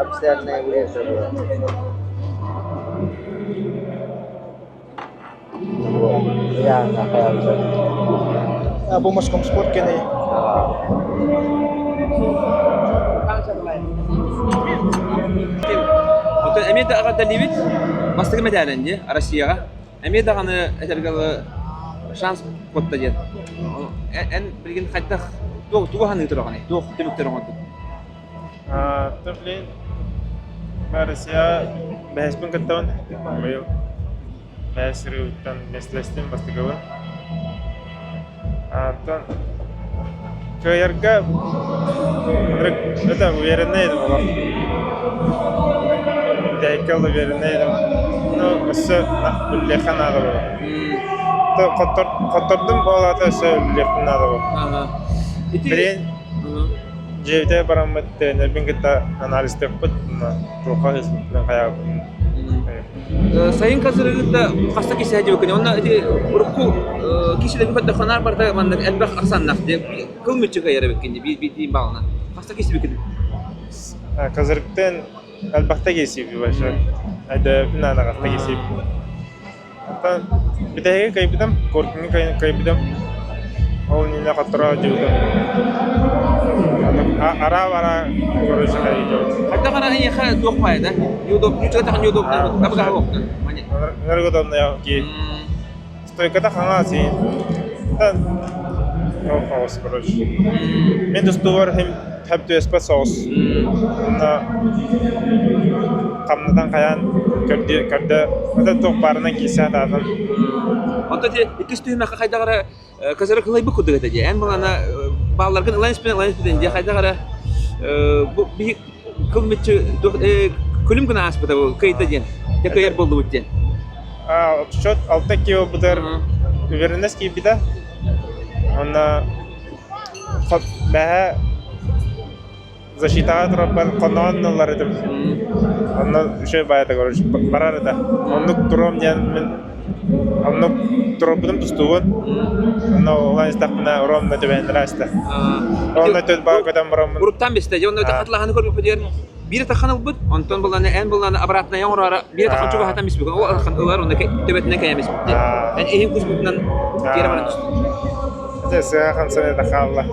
Официальная версия была. Бу морском спорт кэнэй. Оттон эмиэ да аҕардалыыбыт бастакы мэтээлэн дии Россияҕа. Эмиэ даҕаны этэргэ дылы шанс куотта диэн. Эн билигин хайдах туох тугу саныы тураҕыный? Туох түмүктэр оҥордуҥ? Блин, Россия бэһэспин кыттабын. Быйыл бэһэс сырыыбыттан миэстэлэстим бастакыбын. Оттон кыайарга это уверенный этим олох. Тэйкэл уверенный этим. Ну, өссө үллиэххэ наада буолар. Хоттордум буолаата өссө үллиэхпин наада буолар. Билигин Дьиэбитигэр бараммыт тренербин кытта анализтыахпыт туохха ыспыппытын хайаабыппытын. Сайын касырыгыта хаста киһи дьыбыкыны онно ити урукку киһилэрин көрдөххө наар барыта маннык элбэх ахсааннаах кыл мүччү кыайар эбиккин дии биир баалынан хаста киһи Козырыктан элбэхтэ киһи большой. Айда наана хаста киһи. Оттон бүтэһиги кыайбытым, Коркиҥҥа кыайбытым. Ол иннинэ хотторо дьыбытым. Араа-бараа короче кыайбытым. Хайдах ара эйиэхэ туох баайда? Неудобно, ничего неудобно, табыгаһа буолта. Энергоудобно ки. Стойката хаҥас син. Хаос, короче. Мен тустуугар хем хэп түөспэт соҕус. Онно хамнатан хайаан көрдө көрдө это туох баарынан киирсэ сатаатым. Онтон ити иккис түһүмэххэ хайдах эрэ козырек ылайбыт курдук этэ дии. Эн былана баалларгын ылан испитин ылан испитин дии хайдах эрэ бу биһи кыл мүччү күлүм гына ааспыта бу кыйда диэн. Дьэ кыайар буоллубут диэн. Счет 6-2 буолбутар уверенность киирбитэ. Онно бэһэ защитаҕа турарбар хоноон ылар этим. Онно үчүгэй баайата короче барар этэ. Оннук туруом диэн мин оннук туруорбутум тустуубун. Онно улаан истэхпинэ ровно түбэһиннэрэ аста. Онно төт баа көтөн бараммын. Уруттан бистэ. Дьэ онно хатылаһаны көрбүппүтүгэр биир атаххан ылбыт, онтон булланы эн булланы обратно оҥороро биир атаххан чугаһатан биспит. Ол атаххан ылар онно төбөтүнэн кэйэн биспит. Эн иһин куспутунан тиэрэ баран түстүн. Дьэ сыа хамсаныыта хаалла.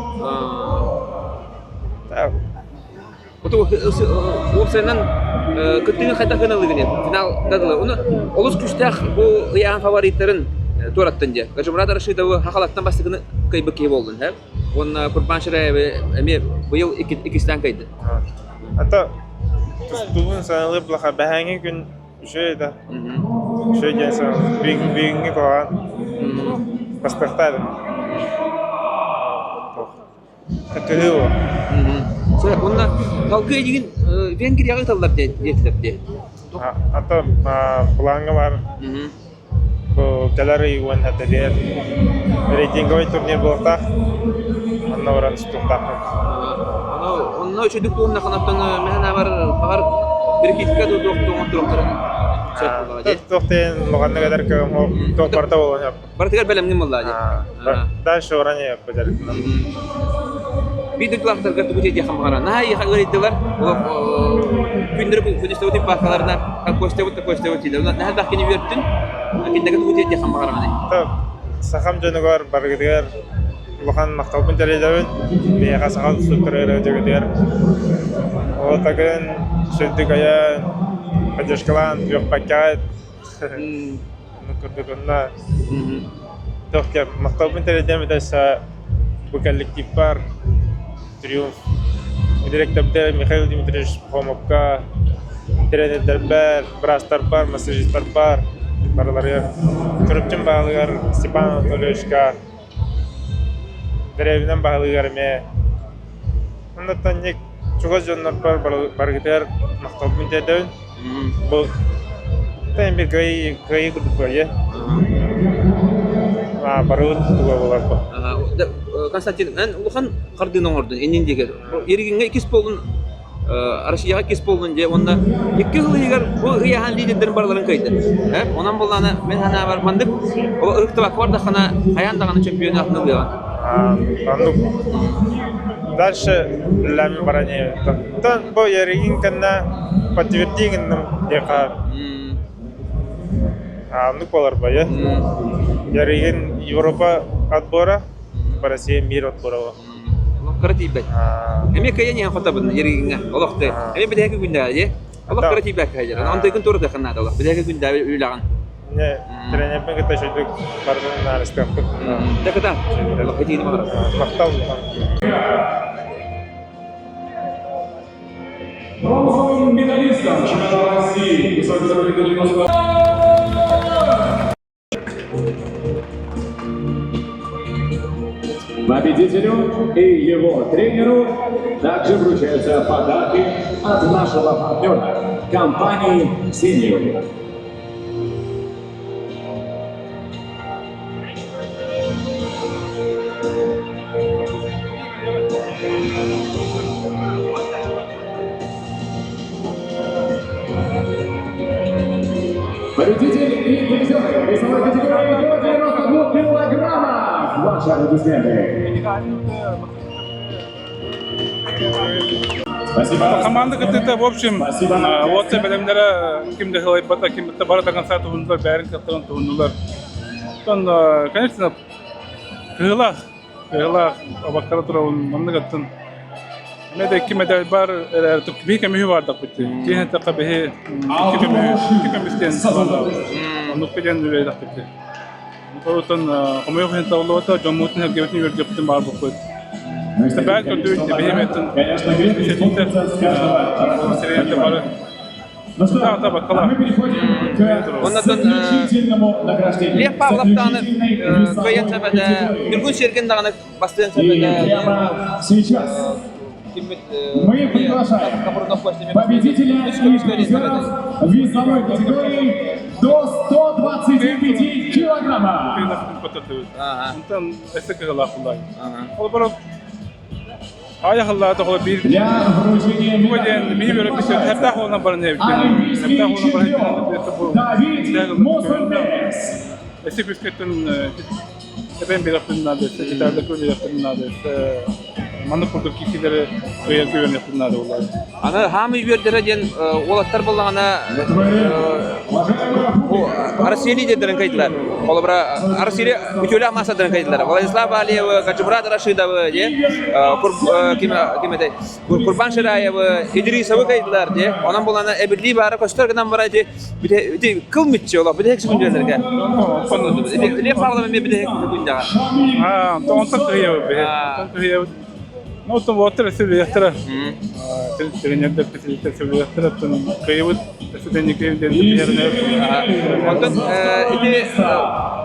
Уопсайынан кыттыыны хайдах гыналыгын финал дадылы. Оны олус күүстээх бу ыйааһын фавориттарын туораттын дьэ. Гаджимурат Рашидовы хахалаттан бастакыны кыайбыт киһи болдун. Уонна Курбан Шираевы эмиэ быйыл иккистээн кыайды. Ата тустуубун саналыы плаха бэһээҥи күн үчүгэй да. Үчүгэй диэн саналыы. Бүгүҥҥү куһаҕан. Бастыахтаатым. Кыһыы Сөп, уонна салгыы эйигин Венгрияҕа ыыталлар диэтилэр дии. Ата плаҥҥа бар бу кэлэр ый уонна тэбиэр рейтинговый турнир буолуохтаах. Онно баран тустуохтаахпын. Ону онно үчүгдүк туһуннаххына мэһэн бар баҕар перекидка дуу туох туох туруохтарын сөп буоллаҕа дии. Туох диэн улаханнык этэр туох барыта буолуон сөп. Барытыгар бэлэмнин буоллаа дии. Дальше ранее бэлэмнин. Биир дойдулаахтарга тугу диэххэ баҕара. Наһаа иэхэ ыарыйдылар. Күннэри күнүстэбит пааркаларына Костябыт да Костябыт дииллэр. Наһаа элбэх кини үөртүн. Кинилэргэ тугу диэххэ баҕараҕыный? Сахам дьонугар барыгытыгар улахан махталбын тэрийдэбин. Биһиэхэ саха тустууктара дьөгүтүгэр. Отагын сүрдүк айан, поддержкалаан, үөхпэккэҕит Курдук онно туох диэн махталбын тириэрдэм этэ бу коллективпар Триумф директордар Михаил Дмитриевич Пахомовка, тренердэрбэр, быраастарбар, массажистарбар барыларыгар Чурапчым баһылыгар Степан Анатольевичка, дэриэбинэм баһылыгар эмиэ Оннуттан чугас дьоннорбор барыгытыгар махталбын тиэрдэбин. Бу бир кыайыы кыайыы курдук кыайыы. Барыбыт туга буолар бу. Константин, эн улахан хардыыны оҥордун иннин диэки. Еригиҥҥэ иккис буоллун Россияҕа иккис буоллун диye уонна икки сыл иһигэр бу ыйааһын лидердэрин барыларын кыайдын. Онон буоллаана мен санаабар маннык ыһыктыбакка бардаххына хайаан даҕаны чемпион атын ылыаҕын. Оннук дальше лэм баране. Тон бу Ярыгин кэннэ подтверди гынным диэхэ оннук буолар байы. Ярыгин Европа отбора, Россия мир отбора. Олох кыра тиийбэт. Эмиэ кыайан иһэн хотобун Ярыгиҥҥа. Олох ты. Эмиэ бүтэһик күннээҕи дии. Олох кыра тиийбэккэ сылдьар. Онтон туора наада олох. Бүтэһик күннээҕи үлэҕин. Тренербин кытта үчүгдүк барытын анализтыахпыт. Дакыта. Олох этиини баҕарабын. Махтал. Бронзовым медалистом чемпионата России весовой категории 90 Победителю и его тренеру также вручаются подарки от нашего партнера компании «Синьор». Победитель и призеры весовой категории до 92 килограммов. Ваши аплодисменты. Спасибо. Команда кыттыыта, в общем, уотса бэлэмнэрэ ким да сылайбата, ким да бары до конца туһуннулар, бэйэрин кыттарын туһуннулар. Оттон, конечно, кыһылаах, кыһылаах абаккара турабын, маннык аттын Эмиэ да икки медаль бар эрээри биһи көмүһү баардахпыт дии. Киһи эттэххэ биһи икки көмүһү, икки көмүс диэн оннук диэн үлэлэхпит дии. Оттон хомойуох иһин табыллыбата, дьоммутун сэргэбитин үөрдүөхпүтүн баҕарбыппыт. Бэт көрдүбүт биһи эмиэттэн сирэйдэ бары. Мы переходим к заключительному награждению. Лев Павловтаны кыайан сөбөтө, Ньургун Сергин даҕаны бастыан сөбөтө. Прямо сейчас мы приглашаем победителя и призеров весовой категории до 125 килограмма. Онтон өссө кыһылаах буллай. Ол баран Айахыллаата холо биир Бу диэн биһи бөрө бисер хәттә холонан баран эбит. Хәттә холонан баран Давид Мусульмес. Эси күскеттен эбен бирэхтин надо, гитарда көрүөхтүн надо. Манны курдук кисилери өйөн көрүөхтүн надо булар. Аны хаамый үөрдэрэ диэн уолаттар буоллаҕына Россия лидердэрин кыйдылар. Холобура, Россия үтүөлээх маастардарын кыйдылар. Владислав Алиевы, Гаджимурад Рашидовы, дии, ким этэй, Курбан Шираевы, Идрисовы кыйдылар, дии. Онон булана эбирдии баара көстөр гынан бара ити ити кыл мүччү олох бүтэһик секундэлэргэ. Лев Павлов эмиэ бүтэһик секундаҕа. Аа, онтон кыйабыт биһи. Онтон кыйабыт. Ну, оттон уоттар өссө билиэхтэрэ. Тренердэр специалистер сөбүлүөхтэрэ. Оттон кыйыбыт өссө тэнникиэм диэн биһэринэ. Онтон ити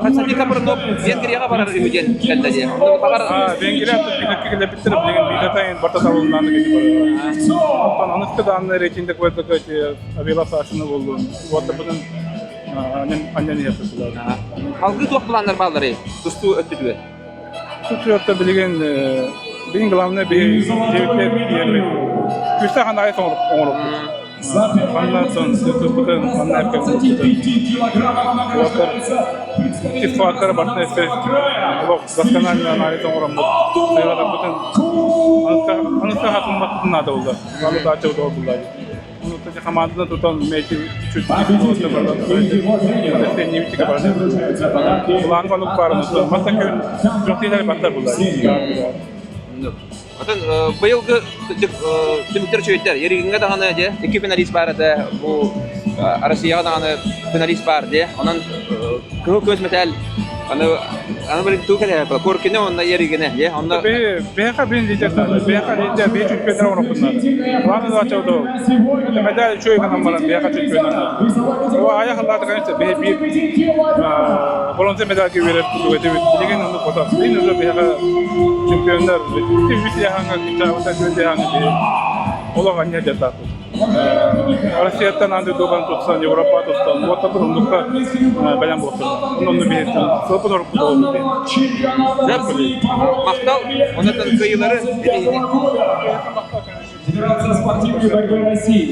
Константин Капрынов Венгрияҕа барар үһү диэн кэллэ дии. Аа, Венгрия аттыгар кэлэбиттэр билигин биирдэ тайын барта табылыннааны кэлли барар. Оттон аныска даанна рейтинг квартага Авила Сашина боллун. Уоттапытын аннан иһэппит. Алгыы туох планнар баалларый? Тустуу өттүтүгэр. Тутуйатта билигин билигин главное биһи дьиэбитигэр тиийэммит күүстээх анаайы оҥороппут. Ханна туппутун, ханна эркэппитин. Уоттар тиффааттара барытын өссө олох досконально анализ оҥороммут. Сыаларбытын аныска хатылмаппытын наада буолла. Аны даача буолла. Хамаанданы тутан чуть Улаан хонук баарын маса күн күрэхтиилэр баттар булар. Отон быйылгы түмүктэр үчүгэйдэр. Еригиҥҥэ даҕаны дьэ икки финалист баар этэ. Бу Россияҕа даҕаны финалист баар дьэ. Онон кыһыл көмүс мэтээл аны аны били туу кэлэ Коркина уонна Еригине дьэ. Онно Биһиэхэ бин лидер наада. Биһиэхэ лидер биһи чөмпүйөннөр оҥороппут наада. Планы задача удо. Медаль үчүгэй гынан баран биһиэхэ чөмпүйөннөр наада. О айах аллаата конечно биһи биир бронза медальга үөрэр курдук этибит. Билигин оннук ботах. Билигин уже биһиэхэ чемпионнар ити үс яхаҥа кычаабыта күөн яхаҥа биһи олох анньа дьатааппыт. Россияттан аан дойдуган тутсан, Европа тутсан, уоттапыр оннукка бэлэм буолтун. Онно биһиттэн сылпын оруппут олорбут. Махтал, онотон кыайыылары этиһини. Федерация спортивной борьбы России.